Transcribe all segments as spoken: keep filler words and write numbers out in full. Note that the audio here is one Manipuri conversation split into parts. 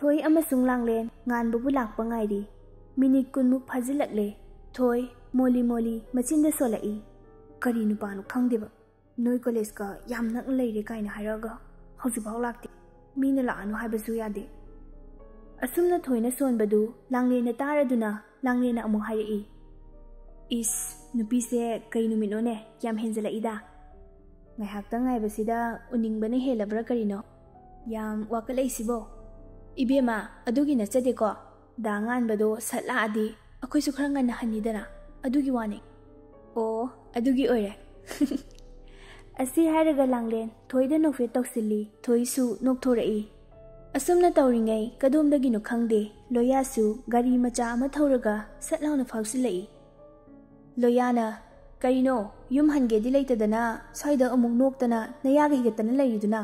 ꯊꯣꯏ ꯑꯃꯁꯨꯡ ꯂꯥꯡꯂꯦꯟ ꯉꯥꯟꯕꯕꯨ ꯂꯥꯛꯄ ꯉꯥꯏꯔꯤ꯫ ꯃꯤꯅꯤꯠ ꯀꯨꯟꯃꯨꯛ ꯐꯥꯖꯤꯜꯂꯛꯂꯦ꯫ ꯊꯣꯏ ꯃꯣꯂꯤ ꯃꯣꯂꯤ ꯃꯆꯤꯟꯗ ꯁꯣꯜꯂꯛꯏ꯫ "ꯀꯔꯤ ꯅꯨꯄꯥꯅꯣ ꯈꯪꯗꯦꯕ, ꯅꯣꯏ ꯀꯣꯂꯦꯖꯀ ꯌꯥꯝ ꯅꯛꯅ ꯂꯩꯔꯦ ꯀꯥꯏꯅ ꯍꯥꯏꯔꯛꯑꯒ ꯍꯧꯖꯤꯛꯐꯥꯎ ꯂꯥꯛꯇꯦ꯫ ꯃꯤꯅ ꯂꯥꯛꯑꯅꯨ ꯍꯥꯏꯕꯁꯨ ꯌꯥꯗꯦ"꯫ ꯑꯁꯨꯝꯅ ꯊꯣꯏꯅ ꯁꯣꯟꯕꯗꯨ ꯂꯥꯡꯂꯦꯟꯅ ꯇꯥꯔꯗꯨꯅ ꯂꯥꯡꯂꯦꯟꯅ ꯑꯃꯨꯛ ꯍꯥꯏꯔꯛꯏ, "ꯏꯁ, ꯅꯨꯄꯤꯁꯦ ꯀꯩ ꯅꯨꯃꯤꯠꯅꯣꯅꯦ, ꯌꯥꯝ ꯍꯦꯟꯖꯜꯂꯛꯏꯗ꯫ ꯉꯥꯏꯍꯥꯛꯇꯪ ꯉꯥꯏꯕꯁꯤꯗ ꯎꯅꯤꯡꯕꯅ ꯍꯦꯜꯂꯕ꯭ꯔꯥ ꯀꯔꯤꯅꯣ? ꯌꯥꯝ ꯋꯥꯀꯠꯂꯛꯏꯁꯤꯕꯣ?" "ꯏꯕꯦꯝꯃ, ꯑꯗꯨꯒꯤ ꯅꯠꯆꯗꯦꯀꯣ꯫ ꯗꯥ ꯉꯥꯟꯕꯗꯣ ꯁꯠ ꯂꯥꯛꯑꯗꯤ ꯑꯩꯈꯣꯏꯁꯨ ꯈꯔ ꯉꯟꯅ ꯍꯟꯅꯤꯗꯅ, ꯑꯗꯨꯒꯤ ꯋꯥꯅꯤ"꯫ "ꯑꯣ, ꯑꯗꯨꯒꯤ ꯑꯣꯏꯔꯦ"꯫ ꯑꯁꯤ ꯍꯥꯏꯔꯒ ꯂꯥꯡꯂꯦꯟ ꯊꯣꯏꯗ ꯅꯣꯛꯐꯦꯠ ꯇꯧꯁꯤꯜꯂꯤ꯫ ꯊꯣꯏꯁꯨ ꯅꯣꯛꯊꯣꯔꯛꯏ꯫ ꯑꯁꯨꯝꯅ ꯇꯧꯔꯤꯉꯩ ꯀꯗꯣꯝꯗꯒꯤꯅꯣ ꯈꯪꯗꯦ, ꯂꯣꯌꯥꯁꯨ ꯒꯥꯔꯤ ꯃꯆꯥ ꯑꯃ ꯊꯧꯔꯒ ꯁꯠ ꯂꯥꯎꯅ ꯐꯥꯎꯁꯤꯜꯂꯛꯏ꯫ ꯂꯣꯌꯥꯅ, "ꯀꯔꯤꯅꯣ, ꯌꯨꯝ ꯍꯟꯒꯦꯗꯤ ꯂꯩꯇꯗꯅ ꯁ꯭ꯋꯥꯏꯗ ꯑꯃꯨꯛ ꯅꯣꯛꯇꯅ ꯅꯌꯥꯒ ꯍꯤꯒꯠꯇꯅ ꯂꯩꯔꯤꯗꯨꯅ?"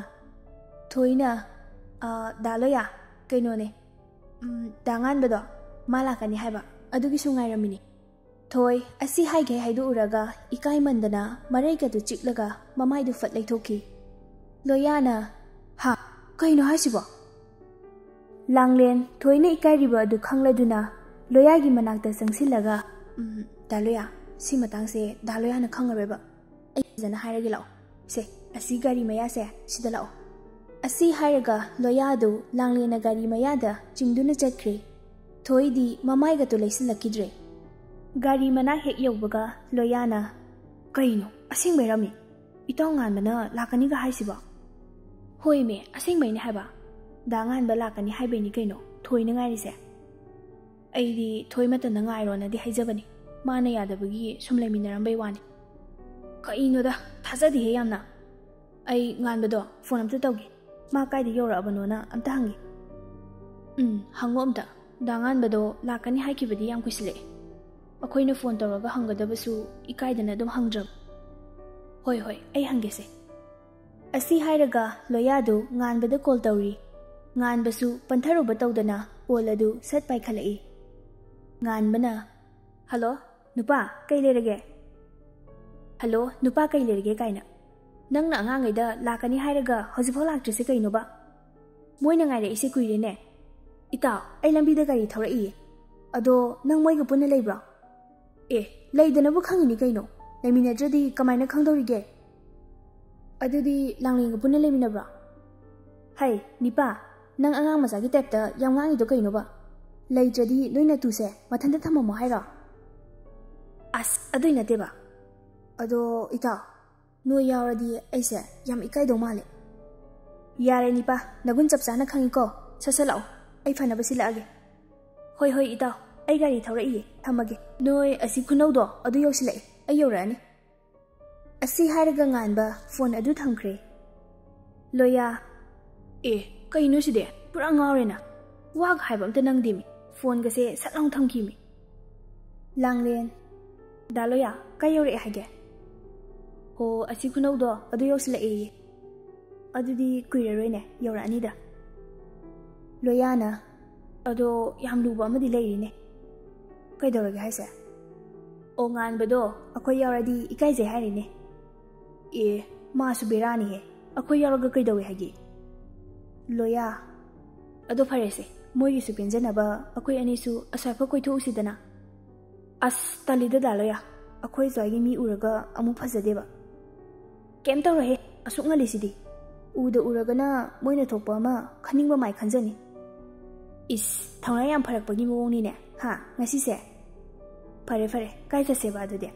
ꯊꯣꯏꯅ, "ꯑ, ꯗꯥ ꯂꯣꯌꯥ, ꯀꯩꯅꯣꯅꯦ, ꯎꯝ, ꯗꯥ ꯉꯥꯟꯕꯗꯣ, ꯃꯥ ꯂꯥꯛꯀꯅꯤ ꯍꯥꯏꯕ, ꯑꯗꯨꯒꯤꯁꯨ ꯉꯥꯏꯔꯝꯃꯤꯅꯤ"꯫ ꯊꯣꯏ ꯑꯁꯤ ꯍꯥꯏꯒꯦ ꯍꯥꯏꯗꯣꯛꯎꯔꯒ ꯏꯀꯥꯏꯃꯟꯗꯅ ꯃꯔꯩꯒꯗꯨ ꯆꯤꯛꯂꯒ ꯃꯃꯥꯏꯗꯨ ꯐꯠ ꯂꯩꯊꯣꯛꯈꯤ꯫ ꯂꯣꯌꯥꯅ, "ꯍꯥ? ꯀꯩꯅꯣ ꯍꯥꯏꯁꯤꯕꯣ?" ꯂꯥꯡꯂꯦꯟ ꯊꯣꯏꯅ ꯏꯀꯥꯏꯔꯤꯕ ꯑꯗꯨ ꯈꯪꯂꯗꯨꯅ ꯂꯣꯌꯥꯒꯤ ꯃꯅꯥꯛꯇ ꯆꯪꯁꯤꯜꯂꯒ, "ꯎꯝ, ꯗꯥ ꯂꯣꯌꯥ, ꯁꯤ ꯃꯇꯥꯡꯁꯦ ꯗꯥ ꯂꯣꯌꯥꯅ ꯈꯪꯉꯔꯣꯏꯕ꯫ ꯑꯩ ꯐꯖꯅ ꯍꯥꯏꯔꯒꯦ ꯂꯥꯛꯑꯣ꯫ ꯁꯦ, ꯑꯁꯤ ꯒꯥꯔꯤ ꯃꯌꯥꯁꯦ, ꯁꯤꯗ ꯂꯥꯛꯑꯣ"꯫ ꯑꯁꯤ ꯍꯥꯏꯔꯒ ꯂꯣꯌꯥꯗꯨ ꯂꯥꯡꯂꯦꯟꯅ ꯒꯥꯔꯤ ꯃꯌꯥꯗ ꯆꯤꯡꯗꯨꯅ ꯆꯠꯈ꯭ꯔꯦ꯫ ꯊꯣꯏꯗꯤ ꯃꯃꯥꯏꯒꯇꯨ ꯂꯩꯁꯤꯜꯂꯛꯈꯤꯗ꯭ꯔꯦ꯫ ꯒꯥꯔꯤ ꯃꯅꯥꯛ ꯍꯦꯛ ꯌꯧꯕꯒ ꯂꯣꯌꯥꯅ, "ꯀꯩꯅꯣ, ꯑꯁꯦꯡꯕꯩꯔꯃꯤ? ꯏꯇꯥꯎ ꯉꯥꯟꯕꯅ ꯂꯥꯛꯀꯅꯤꯒ ꯍꯥꯏꯁꯤꯕꯣ?" "ꯍꯣꯏꯃꯦ, ꯑꯁꯦꯡꯕꯩꯅꯦ ꯍꯥꯏꯕ꯫ ꯗꯥ ꯉꯥꯟꯕ ꯂꯥꯛꯀꯅꯤ ꯍꯥꯏꯕꯩꯅꯤ ꯀꯩꯅꯣ ꯊꯣꯏꯅ ꯉꯥꯏꯔꯤꯁꯦ꯫ ꯑꯩꯗꯤ ꯊꯣꯏ ꯃꯇꯝꯗ ꯉꯥꯏꯔꯣꯅꯗꯤ ꯍꯥꯏꯖꯕꯅꯤ, ꯃꯥꯅ ꯌꯥꯗꯕꯒꯤ ꯁꯨꯝ ꯂꯩꯃꯤꯟꯅꯔꯝꯕꯩ ꯋꯥꯅꯤ"꯫ "ꯀꯩꯅꯣꯗ, ꯊꯥꯖꯗꯦꯍꯦ ꯌꯥꯝꯅ꯫ ꯑꯩ ꯉꯥꯟꯕꯗꯣ ꯐꯣꯟ ꯑꯝꯇ ꯇꯧꯒꯦ, ꯃꯥ ꯀꯥꯏꯗ ꯌꯧꯔꯛꯑꯕꯅꯣꯅ ꯑꯝꯇ ꯍꯪꯒꯦ"꯫ "ꯎꯝ, ꯍꯪꯉꯣ ꯑꯝꯇ꯫ ꯗꯥ ꯉꯥꯟꯕꯗꯣ ꯂꯥꯛꯀꯅꯤ ꯍꯥꯏꯈꯤꯕꯗꯤ ꯌꯥꯝ ꯀꯨꯏꯁꯤꯜꯂꯛꯑꯦ꯫ ꯑꯩꯈꯣꯏꯅ ꯐꯣꯟ ꯇꯧꯔꯒ ꯍꯪꯒꯗꯕꯁꯨ ꯏꯀꯥꯏꯗꯅ ꯑꯗꯨꯝ ꯍꯪꯗ꯭ꯔꯕ"꯫ "ꯍꯣꯏ, ꯍꯣꯏ, ꯑꯩ ꯍꯪꯒꯦꯁꯦ"꯫ ꯑꯁꯤ ꯍꯥꯏꯔꯒ ꯂꯣꯌꯥꯗꯨ ꯉꯥꯟꯕꯗ ꯀꯣꯜ ꯇꯧꯔꯤ꯫ ꯉꯥꯟꯕꯁꯨ ꯄꯟꯊꯔꯨꯕ ꯇꯧꯗꯅ ꯀꯣꯜ ꯑꯗꯨ ꯁꯠ ꯄꯥꯏꯈꯠꯂꯛꯏ꯫ ꯉꯥꯟꯕꯅ, "ꯍꯜꯂꯣ, ꯅꯨꯄꯥ, ꯀꯩ ꯂꯩꯔꯒꯦ? ꯍꯜꯂꯣ, ꯅꯨꯄꯥ, ꯀꯩ ꯂꯩꯔꯒꯦ?" ꯀꯥꯏꯅ꯫ "ꯅꯪꯅ ꯑꯉꯥꯡꯈꯩꯗ ꯂꯥꯛꯀꯅꯤ ꯍꯥꯏꯔꯒ ꯍꯧꯖꯤꯛꯐꯥꯎ ꯂꯥꯛꯇ꯭ꯔꯤꯁꯦ ꯀꯩꯅꯣꯕ? ꯃꯣꯏꯅ ꯉꯥꯏꯔꯛꯏꯁꯦ ꯀꯨꯏꯔꯦꯅꯦ꯫ "ꯏꯇꯥꯎ, ꯑꯩ ꯂꯝꯕꯤꯗ ꯒꯥꯔꯤ ꯊꯧꯔꯛꯏꯌꯦ꯫ ꯑꯗꯣ ꯅꯪ ꯃꯣꯏꯒ ꯄꯨꯟꯅ ꯂꯩꯕ꯭ꯔꯣ?" "ꯑꯦ, ꯂꯩꯗꯅꯕꯨ ꯈꯪꯉꯤꯅꯤ ꯀꯩꯅꯣ꯫ ꯂꯩꯃꯤꯟꯅꯗ꯭ꯔꯗꯤ ꯀꯃꯥꯏꯅ ꯈꯪꯗꯧꯔꯤꯒꯦ?" "ꯑꯗꯨꯗꯤ ꯂꯥꯡꯂꯦꯟꯒ ꯄꯨꯟꯅ ꯂꯩꯃꯤꯟꯅꯕ꯭ꯔꯣ?" "ꯍꯩ, ꯅꯤꯄꯥ, ꯅꯪ ꯑꯉꯥꯡ ꯃꯆꯥꯒꯤ ꯇꯥꯏꯞꯇ ꯌꯥꯝ ꯉꯥꯡꯉꯤꯗꯣ ꯀꯩꯅꯣꯕ? ꯂꯩꯇ꯭ꯔꯗꯤ ꯅꯣꯏ ꯅꯇꯨꯁꯦ ꯃꯊꯟꯇ ꯊꯝꯃꯝꯃꯣ ꯍꯥꯏꯔꯣ?" "ꯑꯁ, ꯑꯗꯨꯏ ꯅꯠꯇꯦꯕ꯫ ꯑꯗꯣ ꯏꯇꯥꯎ, ꯅꯣꯏ ꯌꯥꯎꯔꯗꯤ ꯑꯩꯁꯦ ꯌꯥꯝ ꯏꯀꯥꯏꯗꯧ ꯃꯥꯜꯂꯦ꯫" "ꯌꯥꯔꯦ ꯅꯤꯄꯥ, ꯅꯒꯨꯟ ꯆꯞ ꯆꯥꯅ ꯈꯪꯉꯤꯀꯣ꯫ ꯁꯠ ꯁꯠ ꯂꯥꯛꯑꯣ, ꯑꯩ ꯐꯅꯕ ꯁꯤꯜꯂꯛꯑꯒꯦ꯫" "ꯍꯣꯏ ꯍꯣꯏ ꯏꯇꯥꯎ, ꯑꯩ ꯒꯥꯔꯤ ꯊꯧꯔꯛꯏꯌꯦ, ꯊꯝꯃꯒꯦ꯫ ꯅꯣꯏ ꯑꯁꯤ ꯈꯨꯅꯧꯗꯣ ꯑꯗꯨ ꯌꯧꯁꯤꯜꯂꯛꯑꯦ, ꯑꯩ ꯌꯧꯔꯛꯑꯅꯤ꯫" ꯑꯁꯤ ꯍꯥꯏꯔꯒ ꯉꯥꯟꯕ ꯐꯣꯟ ꯑꯗꯨ ꯊꯝꯈ꯭ꯔꯦ꯫ ꯂꯣꯌꯥ, "ꯑꯦ, ꯀꯩꯅꯣ ꯁꯤꯗꯤ? ꯄꯨꯔꯥ ꯉꯥꯎꯔꯦꯅ꯫ ꯋꯥꯒ ꯍꯥꯏꯕ ꯑꯝꯇ ꯅꯪꯗꯦꯃꯤ꯫ ꯐꯣꯟꯒꯁꯦ ꯁꯠ ꯂꯥꯎ ꯊꯝꯈꯤꯃꯤ꯫" ꯂꯥꯡꯂꯦꯟ, "ꯗꯥ ꯂꯣꯌꯥ, ꯀꯥꯏ ꯌꯧꯔꯛꯑꯦ ꯍꯥꯏꯒꯦ?" "ꯑꯣ, ꯑꯁꯤ ꯈꯨꯅꯧꯗꯣ ꯑꯗꯨ ꯌꯧꯁꯤꯜꯂꯛꯑꯦꯌꯦ꯫" "ꯑꯗꯨꯗꯤ ꯀꯨꯏꯔꯔꯣꯏꯅꯦ, ꯌꯧꯔꯛꯑꯅꯤꯗ꯫" ꯂꯣꯌꯥꯅ, "ꯑꯗꯣ ꯌꯥꯝ ꯂꯨꯕ ꯑꯃꯗꯤ ꯂꯩꯔꯤꯅꯦ꯫" "ꯀꯩꯗꯧꯔꯒꯦ ꯍꯥꯏꯁꯦ?" "ꯑꯣ, ꯉꯥꯟꯕꯗꯣ ꯑꯩꯈꯣꯏ ꯌꯥꯎꯔꯗꯤ ꯏꯀꯥꯏꯖꯩ ꯍꯥꯏꯔꯤꯅꯦ꯫" "ꯑꯦ, ꯃꯥꯁꯨ ꯕꯦꯔꯥꯅꯤꯍꯦ꯫ ꯑꯩꯈꯣꯏ ꯌꯥꯎꯔꯒ ꯀꯩꯗꯧꯋꯦ ꯍꯥꯏꯒꯦ?" ꯂꯣꯌꯥ, "ꯑꯗꯣ ꯐꯔꯦꯁꯦ, ꯃꯣꯏꯒꯤꯁꯨ ꯄꯦꯟꯖꯅꯕ ꯑꯩꯈꯣꯏ ꯑꯅꯤꯁꯨ ꯑꯁ꯭ꯋꯥꯏꯐꯥꯎ ꯀꯣꯏꯊꯣꯛꯎꯁꯤꯗꯅ꯫" "ꯑꯁ, ꯇꯜꯂꯤꯗ ꯗꯥ ꯂꯣꯌꯥ꯫ ꯑꯩꯈꯣꯏ ꯁ꯭ꯋꯥꯏꯒꯤ ꯃꯤ ꯎꯔꯒ ꯑꯃꯨꯛ ꯐꯖꯗꯦꯕ꯫" "ꯀꯩꯝ ꯇꯧꯔꯣꯏꯍꯦ, ꯑꯁꯨꯛ ꯉꯜꯂꯤꯁꯤꯗꯤ꯫ ꯎꯗ ꯎꯔꯒꯅ ꯃꯣꯏꯅ ꯊꯣꯛꯄ ꯑꯃ ꯈꯟꯅꯤꯡꯕ ꯃꯥꯏ ꯈꯟꯖꯅꯤ꯫" "ꯏꯁ, ꯊꯧꯅꯥ ꯌꯥꯝ ꯐꯔꯛꯄꯒꯤ ꯃꯑꯣꯡꯅꯤꯅꯦ, ꯍꯥ, ꯉꯁꯤꯁꯦ? ꯐꯔꯦ ꯐꯔꯦ, ꯀꯥꯏ ꯆꯠꯁꯦꯕ ꯑꯗꯨꯗꯤ?"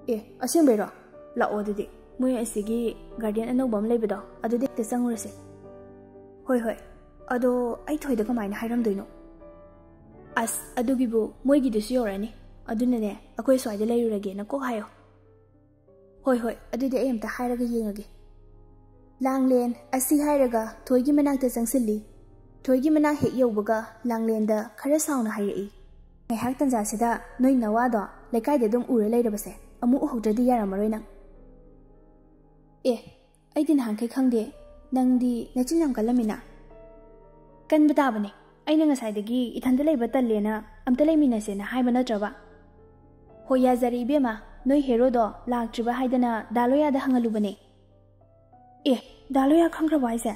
"ꯑꯦ, ꯑꯁꯦꯡꯕꯩꯔꯣ? ꯂꯥꯛꯑꯣ ꯑꯗꯨꯗꯤ, ꯃꯣꯏ ꯑꯁꯤꯒꯤ ꯒꯥꯔꯗꯦꯟ ꯑꯅꯧꯕ ꯑꯃ ꯂꯩꯕꯗꯣ, ꯑꯗꯨꯗ ꯍꯦꯛꯇ ꯆꯪꯉꯨꯔꯁꯦ꯫" "ꯍꯣꯏ ꯍꯣꯏ, ꯑꯗꯣ ꯑꯩ ꯊꯣꯏꯗ ꯀꯃꯥꯏꯅ ꯍꯥꯏꯔꯝꯗꯣꯏꯅꯣ?" "ꯑꯁ, ꯑꯗꯨꯒꯤꯕꯨ ꯃꯣꯏꯒꯤꯗꯨꯁꯨ ꯌꯧꯔꯛꯑꯅꯤ, ꯑꯗꯨꯅꯅꯦ ꯑꯩꯈꯣꯏ ꯁ꯭ꯋꯥꯏꯗ ꯂꯩꯔꯨꯔꯒꯦꯅ ꯀꯣꯛ ꯍꯥꯏꯌꯣ꯫" "ꯍꯣꯏ ꯍꯣꯏ, ꯑꯗꯨꯗꯤ ꯑꯩ ꯑꯝꯇ ꯍꯥꯏꯔꯒ ꯌꯦꯡꯉꯒꯦ꯫" ꯂꯥꯡꯂꯦꯟ ꯑꯁꯤ ꯍꯥꯏꯔꯒ ꯊꯣꯏꯒꯤ ꯃꯅꯥꯛꯇ ꯆꯪꯁꯤꯜꯂꯤ꯫ ꯊꯣꯏꯒꯤ ꯃꯅꯥꯛ ꯍꯦꯛ ꯌꯧꯕꯒ ꯂꯥꯡꯂꯦꯟꯗ ꯈꯔ ꯁꯥꯎꯅ ꯍꯥꯏꯔꯛꯏ, "ꯉꯥꯏꯍꯥꯛ ꯇꯟꯖꯥꯁꯤꯗ ꯅꯣꯏ ꯅꯋꯥꯗꯣ ꯂꯩꯀꯥꯏꯗ ꯑꯗꯨꯝ ꯎꯔ ꯂꯩꯔꯕꯁꯦ ꯑꯃꯨꯛ ꯎꯍꯧꯗ꯭ꯔꯗꯤ ꯌꯥꯔꯝꯃꯔꯣꯏ ꯅꯪ꯫" "ꯑꯦ, ꯑꯩꯗꯤ ꯅꯍꯥꯟꯈꯩ ꯈꯪꯗꯦ, ꯅꯪꯗꯤ ꯅꯆꯤꯟ ꯌꯥꯝ ꯀꯜꯂꯝꯃꯤꯅ꯫" "ꯀꯟꯕ ꯇꯥꯕꯅꯦ, ꯑꯩꯅ ꯉꯁꯥꯏꯗꯒꯤ ꯏꯊꯟꯗ ꯂꯩꯕ ꯇꯜꯂꯦꯅ ꯑꯝꯇ ꯂꯩꯃꯤꯟꯅꯁꯦꯅ ꯍꯥꯏꯕ ꯅꯠꯇ꯭ꯔꯕ?" "ꯍꯣ, ꯌꯥꯖꯔꯦ ꯏꯕꯦꯝꯃ, ꯅꯣꯏ ꯍꯦꯔꯣꯗꯣ ꯂꯥꯛꯇ꯭ꯔꯤꯕ ꯍꯥꯏꯗꯅ ꯗꯥ ꯂꯣꯌꯥꯗ ꯍꯪꯍꯜꯂꯨꯕꯅꯦ꯫" "ꯑꯦ, ꯗꯥ ꯂꯣꯌꯥ ꯈꯪꯈ꯭ꯔꯕꯣ ꯍꯥꯏꯁꯦ?"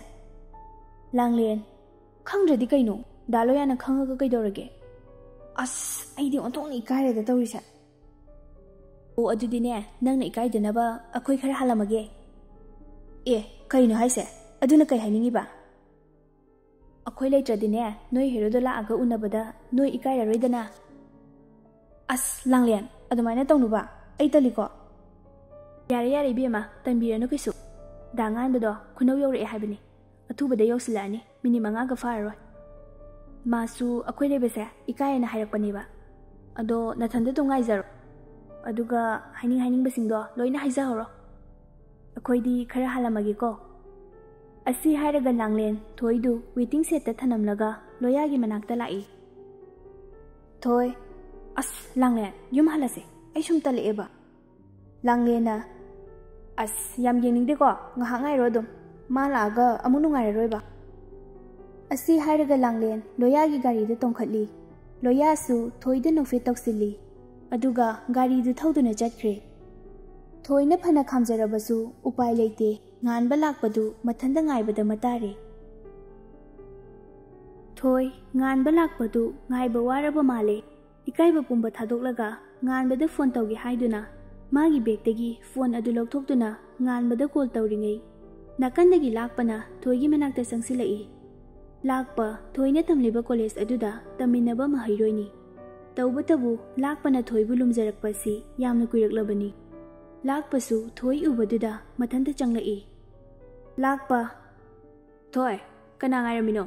ꯂꯥꯡꯂꯦꯟ, ꯈꯪꯗ꯭ꯔꯗꯤ ꯀꯩꯅꯣ? ꯗꯥ ꯂꯣꯌꯥꯅ ꯈꯪꯉꯒ ꯀꯩꯗꯧꯔꯒꯦ? ꯑꯁ, ꯑꯩꯗꯤ ꯑꯣꯟꯊꯣꯛꯅ ꯏꯀꯥꯏꯔꯦꯗ ꯇꯧꯔꯤꯁꯦ꯫ ꯑꯣ, ꯑꯗꯨꯗꯤꯅꯦ, ꯅꯪꯅ ꯏꯀꯥꯏꯗꯅꯕ ꯑꯩꯈꯣꯏ ꯈꯔ ꯍꯜꯂꯝꯃꯒꯦ꯫ ꯑꯦ, ꯀꯩꯅꯣ ꯍꯥꯏꯁꯦ? ꯑꯗꯨꯅ ꯀꯩ ꯍꯥꯏꯅꯤꯡꯉꯤꯕ? ꯑꯩꯈꯣꯏ ꯂꯩꯇ꯭ꯔꯗꯤꯅꯦ, ꯅꯣꯏ ꯍꯦꯔꯣꯗꯣ ꯂꯥꯛꯑꯒ ꯎꯅꯕꯗ ꯅꯣꯏ ꯏꯀꯥꯏꯔꯔꯣꯏꯗꯅ꯫ ꯑꯁ, ꯂꯥꯡꯂꯦꯟ, ꯑꯗꯨꯃꯥꯏꯅ ꯇꯧꯅꯨꯕ, ꯑꯩ ꯇꯜꯂꯤꯀꯣ꯫ ꯌꯥꯔꯦ, ꯌꯥꯔꯦ ꯏꯕꯦꯝꯃ, ꯇꯟꯕꯤꯔꯅꯨ ꯀꯩꯁꯨ꯫ ꯗꯥ ꯉꯥꯟꯕꯗꯣ ꯈꯨꯅꯧ ꯌꯧꯔꯛꯑꯦ ꯍꯥꯏꯕꯅꯤ, ꯑꯊꯨꯕꯗ ꯌꯧꯁꯤꯜꯂꯛꯑꯅꯤ, ꯃꯤꯅꯤꯠ ꯃꯉꯥꯒ ꯐꯥꯔꯔꯣꯏ꯫ ꯃꯥꯁꯨ ꯑꯩꯈꯣꯏ ꯂꯩꯕꯁꯦ ꯏꯀꯥꯏꯌꯦꯅ ꯍꯥꯏꯔꯛꯄꯅꯦꯕ꯫ ꯑꯗꯣ ꯅꯊꯟꯗ ꯑꯗꯨꯝ ꯉꯥꯏꯖꯔꯣ, ꯑꯗꯨꯒ ꯍꯥꯏꯅꯤꯡ ꯍꯥꯏꯅꯤꯡꯕꯁꯤꯡꯗꯣ ꯂꯣꯏꯅ ꯍꯥꯏꯖꯍꯧꯔꯣ꯫ ꯑꯩꯈꯣꯏꯗꯤ ꯈꯔ ꯍꯥꯜꯂꯝꯃꯒꯦꯀꯣ꯫ ꯑꯁꯤ ꯍꯥꯏꯔꯒ ꯂꯥꯡꯂꯦꯟ ꯊꯣꯏꯗꯨ ꯋꯦꯇꯤꯡ ꯁꯦꯠꯇ ꯊꯅꯝꯂꯒ ꯂꯣꯌꯥꯒꯤ ꯃꯅꯥꯛꯇ ꯂꯥꯛꯏ꯫ ꯊꯣꯏ, ꯑꯁ ꯂꯥꯡꯂꯦꯟ, ꯌꯨꯝ ꯍꯜꯂꯁꯦ, ꯑꯩ ꯁꯨꯝ ꯇꯜꯂꯛꯑꯦꯕ꯫ ꯂꯥꯡꯂꯦꯟꯅ, ꯑꯁ, ꯌꯥꯝ ꯌꯦꯡꯅꯤꯡꯗꯦꯀꯣ, ꯉꯥꯏꯍꯥꯛ ꯉꯥꯏꯔꯣ ꯑꯗꯨꯝ, ꯃꯥ ꯂꯥꯛꯑꯒ ꯑꯃꯨꯛ ꯅꯨꯡꯉꯥꯏꯔꯔꯣꯏꯕ꯫ ꯑꯁꯤ ꯍꯥꯏꯔꯒ ꯂꯥꯡꯂꯦꯟ ꯂꯣꯌꯥꯒꯤ ꯒꯥꯔꯤꯗ ꯇꯣꯡꯈꯠꯂꯤ꯫ ꯂꯣꯌꯥꯁꯨ ꯊꯣꯏꯗ ꯅꯣꯛꯐꯦꯠ ꯇꯧꯁꯤꯜꯂꯤ, ꯑꯗꯨꯒ ꯒꯥꯔꯤꯗꯨ ꯊꯧꯗꯨꯅ ꯆꯠꯈ꯭ꯔꯦ꯫ ꯊꯣꯏꯅ ꯐꯅ ꯈꯥꯝꯖꯔꯕꯁꯨ ꯎꯄꯥꯏ ꯂꯩꯇꯦ, ꯉꯥꯟꯕ ꯂꯥꯛꯄꯗꯨ ꯃꯊꯟꯇ ꯉꯥꯏꯕꯗ ꯃꯇꯥꯔꯦ꯫ ꯊꯣꯏ, ꯉꯥꯟꯕ ꯂꯥꯛꯄꯗꯨ ꯉꯥꯏꯕ ꯋꯥꯔꯕ ꯃꯥꯜꯂꯦ꯫ ꯏꯀꯥꯏꯕ ꯄꯨꯝꯕ ꯊꯥꯗꯣꯛꯂꯒ ꯉꯥꯟꯕꯗ ꯐꯣꯟ ꯇꯧꯒꯦ ꯍꯥꯏꯗꯨꯅ ꯃꯥꯒꯤ ꯕꯦꯒꯇꯒꯤ ꯐꯣꯟ ꯑꯗꯨ ꯂꯧꯊꯣꯛꯇꯨꯅ ꯉꯥꯟꯕꯗ ꯀꯣꯜ ꯇꯧꯔꯤꯉꯩ, ꯅꯥꯀꯟꯗꯒꯤ ꯂꯥꯛꯄꯅ ꯊꯣꯏꯒꯤ ꯃꯅꯥꯛꯇ ꯆꯪꯁꯤꯜꯂꯛꯏ꯫ ꯂꯥꯛꯄ ꯊꯣꯏꯅ ꯇꯝꯂꯤꯕ ꯀꯣꯂꯦꯖ ꯑꯗꯨꯗ ꯇꯝꯃꯤꯟꯅꯕ ꯃꯍꯩꯔꯣꯏꯅꯤ꯫ ꯇꯧꯕꯇꯕꯨ ꯂꯥꯛꯄꯅ ꯊꯣꯏꯕꯨ ꯂꯨꯝꯖꯔꯛꯄ ꯑꯁꯤ ꯌꯥꯝꯅ ꯀꯨꯏꯔꯛꯂꯕꯅꯤ꯫ ꯂꯥꯛꯄꯁꯨ ꯊꯣꯏ ꯎꯕꯗꯨꯗ ꯃꯊꯟꯇ ꯆꯪꯂꯛꯏ꯫ ꯂꯥꯛꯄ, ꯊꯣꯏ, ꯀꯅꯥ ꯉꯥꯏꯔꯝꯃꯤꯅꯣ?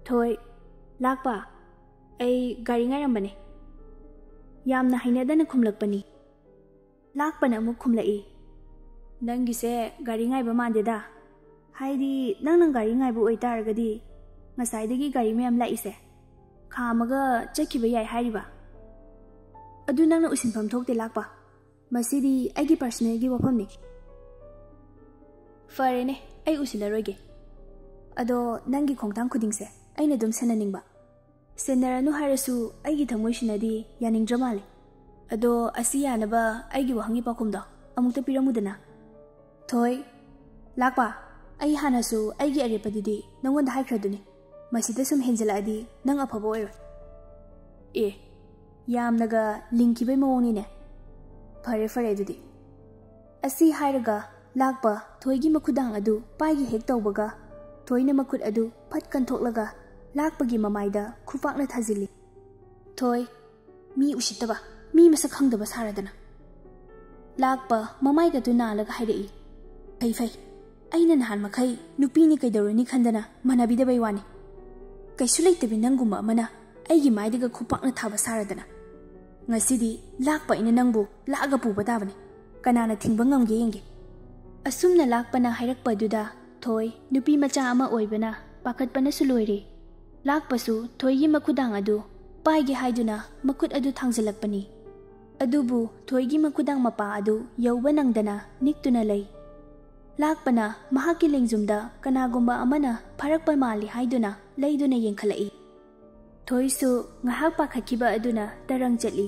ꯊꯣꯏ, ꯂꯥꯛꯄ, ꯑꯩ ꯒꯥꯔꯤ ꯉꯥꯏꯔꯝꯕꯅꯦ꯫ ꯌꯥꯝꯅ ꯍꯩꯅꯗꯅ ꯈꯨꯝꯂꯛꯄꯅꯤ꯫ ꯂꯥꯛꯄꯅ ꯑꯃꯨꯛ ꯈꯨꯝꯂꯛꯏ, ꯅꯪꯒꯤꯁꯦ ꯒꯥꯔꯤ ꯉꯥꯏꯕ ꯃꯥꯟꯗꯦꯗ꯫ ꯍꯥꯏꯗꯤ ꯅꯪꯅ ꯒꯥꯔꯤ ꯉꯥꯏꯕ ꯑꯣꯏꯇꯥꯔꯒꯗꯤ ꯉꯁꯥꯏꯗꯒꯤ ꯒꯥꯔꯤ ꯃꯌꯥꯝ ꯂꯥꯛꯏꯁꯦ ꯈꯥꯝꯃꯒ ꯆꯠꯈꯤꯕ ꯌꯥꯏ ꯍꯥꯏꯔꯤꯕ꯫ ꯑꯗꯨ ꯅꯪꯅ ꯎꯁꯤꯟꯐꯝ ꯊꯣꯛꯇꯦ ꯂꯥꯛꯄ꯫ ꯃꯁꯤꯗꯤ ꯑꯩꯒꯤ ꯄꯔꯁꯅꯦꯜꯒꯤ ꯋꯥꯐꯝꯅꯤ꯫ ꯐꯔꯦꯅꯦ, ꯑꯩ ꯎꯁꯤꯜꯂꯔꯣꯏꯒꯦ꯫ ꯑꯗꯣ ꯅꯪꯒꯤ ꯈꯣꯡꯊꯥꯡ ꯈꯨꯗꯤꯡꯁꯦ ꯑꯩꯅ ꯑꯗꯨꯝ ꯁꯦꯟꯅꯅꯤꯡꯕ꯫ ꯁꯦꯟꯅꯔꯅꯨ ꯍꯥꯏꯔꯁꯨ ꯑꯩꯒꯤ ꯊꯃꯣꯏꯁꯤꯅꯗꯤ ꯌꯥꯅꯤꯡꯗ꯭ꯔ ꯃꯥꯜꯂꯦ꯫ ꯑꯗꯣ ꯑꯁꯤ ꯌꯥꯅꯕ ꯑꯩꯒꯤ ꯋꯥꯍꯪꯒꯤ ꯄꯥꯎꯈꯨꯝꯗꯣ ꯑꯃꯨꯛꯇ ꯄꯤꯔꯝꯃꯨꯗꯅ꯫ ꯊꯣꯏ, ꯂꯥꯛꯄ, ꯑꯩ ꯍꯥꯟꯅꯁꯨ ꯑꯩꯒꯤ ꯑꯔꯦꯞꯄꯗꯨꯗꯤ ꯅꯉꯣꯟꯗ ꯍꯥꯏꯈ꯭ꯔꯗꯨꯅꯤ꯫ ꯃꯁꯤꯗ ꯁꯨꯝ ꯍꯦꯟꯖꯜꯂꯛꯑꯗꯤ ꯅꯪ ꯑꯐꯕ ꯑꯣꯏꯔꯣꯏ꯫ ꯑꯦ, ꯌꯥꯝꯅꯒ ꯂꯤꯡꯈꯤꯕꯩ ꯃꯑꯣꯡꯅꯤꯅꯦ꯫ ꯐꯔꯦ ꯐꯔꯦ ꯑꯗꯨꯗꯤ꯫ ꯑꯁꯤ ꯍꯥꯏꯔꯒ ꯂꯥꯛꯄ ꯊꯣꯏꯒꯤ ꯃꯈꯨꯗꯥꯡ ꯑꯗꯨ ꯄꯥꯏꯒꯦ ꯍꯦꯛ ꯇꯧꯕꯒ, ꯊꯣꯏꯅ ꯃꯈꯨꯠ ꯑꯗꯨ ꯐꯠ ꯀꯟꯊꯣꯛꯂꯒ ꯂꯥꯛꯄꯒꯤ ꯃꯃꯥꯏꯗ ꯈꯨꯄꯥꯛꯅ ꯊꯥꯖꯤꯜꯂꯤ꯫ "ꯊꯣꯏ, ꯃꯤ ꯎꯁꯤꯠꯇꯕ, ꯃꯤ ꯃꯁꯛ ꯈꯪꯗꯕ ꯁꯥꯔꯗꯅ!" ꯂꯥꯛꯄ ꯃꯃꯥꯏꯒꯗꯨ ꯅꯥꯜꯂꯒ ꯍꯥꯏꯔꯛꯏ꯫ "ꯐꯩ ꯐꯩ, ꯑꯩꯅ ꯅꯍꯥꯟ ꯃꯈꯩ ꯅꯨꯄꯤꯅꯤ ꯀꯩꯗꯧꯔꯨꯅꯤ ꯈꯟꯗꯅ ꯃꯥꯟꯅꯕꯤꯗꯕꯩ ꯋꯥꯅꯤ꯫ ꯀꯩꯁꯨ ꯂꯩꯇꯕꯤ ꯅꯪꯒꯨꯝꯕ ꯑꯃꯅ ꯑꯩꯒꯤ ꯃꯥꯏꯗꯒ ꯈꯨꯄꯥꯛꯅ ꯊꯥꯕ ꯁꯥꯔꯗꯅ꯫ ꯉꯁꯤꯗꯤ ꯂꯥꯛꯄ ꯑꯩꯅ ꯅꯪꯕꯨ ꯂꯥꯛꯑꯒ ꯄꯨꯕ ꯇꯥꯕꯅꯤ꯫ ꯀꯅꯥꯅ ꯊꯤꯡꯕ ꯉꯝꯒꯦ ꯌꯦꯡꯒꯦ꯫" ꯑꯁꯨꯝꯅ ꯂꯥꯛꯄꯅ ꯍꯥꯏꯔꯛꯄꯗꯨꯗ ꯊꯣꯏ ꯅꯨꯄꯤ ꯃꯆꯥ ꯑꯃ ꯑꯣꯏꯕꯅ ꯄꯥꯈꯠꯄꯅꯁꯨ ꯂꯣꯏꯔꯦ꯫ ꯂꯥꯛꯄꯁꯨ ꯊꯣꯏꯒꯤ ꯃꯈꯨꯗꯥꯡ ꯑꯗꯨ ꯄꯥꯏꯒꯦ ꯍꯥꯏꯗꯨꯅ ꯃꯈꯨꯠ ꯑꯗꯨ ꯊꯥꯡꯖꯤꯜꯂꯛꯄꯅꯤ꯫ ꯑꯗꯨꯕꯨ ꯊꯣꯏꯒꯤ ꯃꯈꯨꯗꯥꯡ ꯃꯄꯥ ꯑꯗꯨ ꯌꯧꯕ ꯅꯪꯗꯅ ꯅꯤꯛꯇꯨꯅ ꯂꯩ꯫ ꯂꯥꯛꯄꯅ ꯃꯍꯥꯛꯀꯤ ꯂꯦꯡꯖꯨꯝꯗ ꯀꯅꯥꯒꯨꯝꯕ ꯑꯃꯅ ꯐꯥꯔꯛꯄ ꯃꯥꯜꯂꯤ ꯍꯥꯏꯗꯨꯅ ꯂꯩꯗꯨꯅ ꯌꯦꯡꯈꯠꯂꯛꯏ꯫ ꯊꯣꯏꯁꯨ ꯉꯥꯏꯍꯥꯛ ꯄꯥꯈꯠꯈꯤꯕ ꯑꯗꯨꯅ ꯇꯔꯪ ꯆꯠꯂꯤ꯫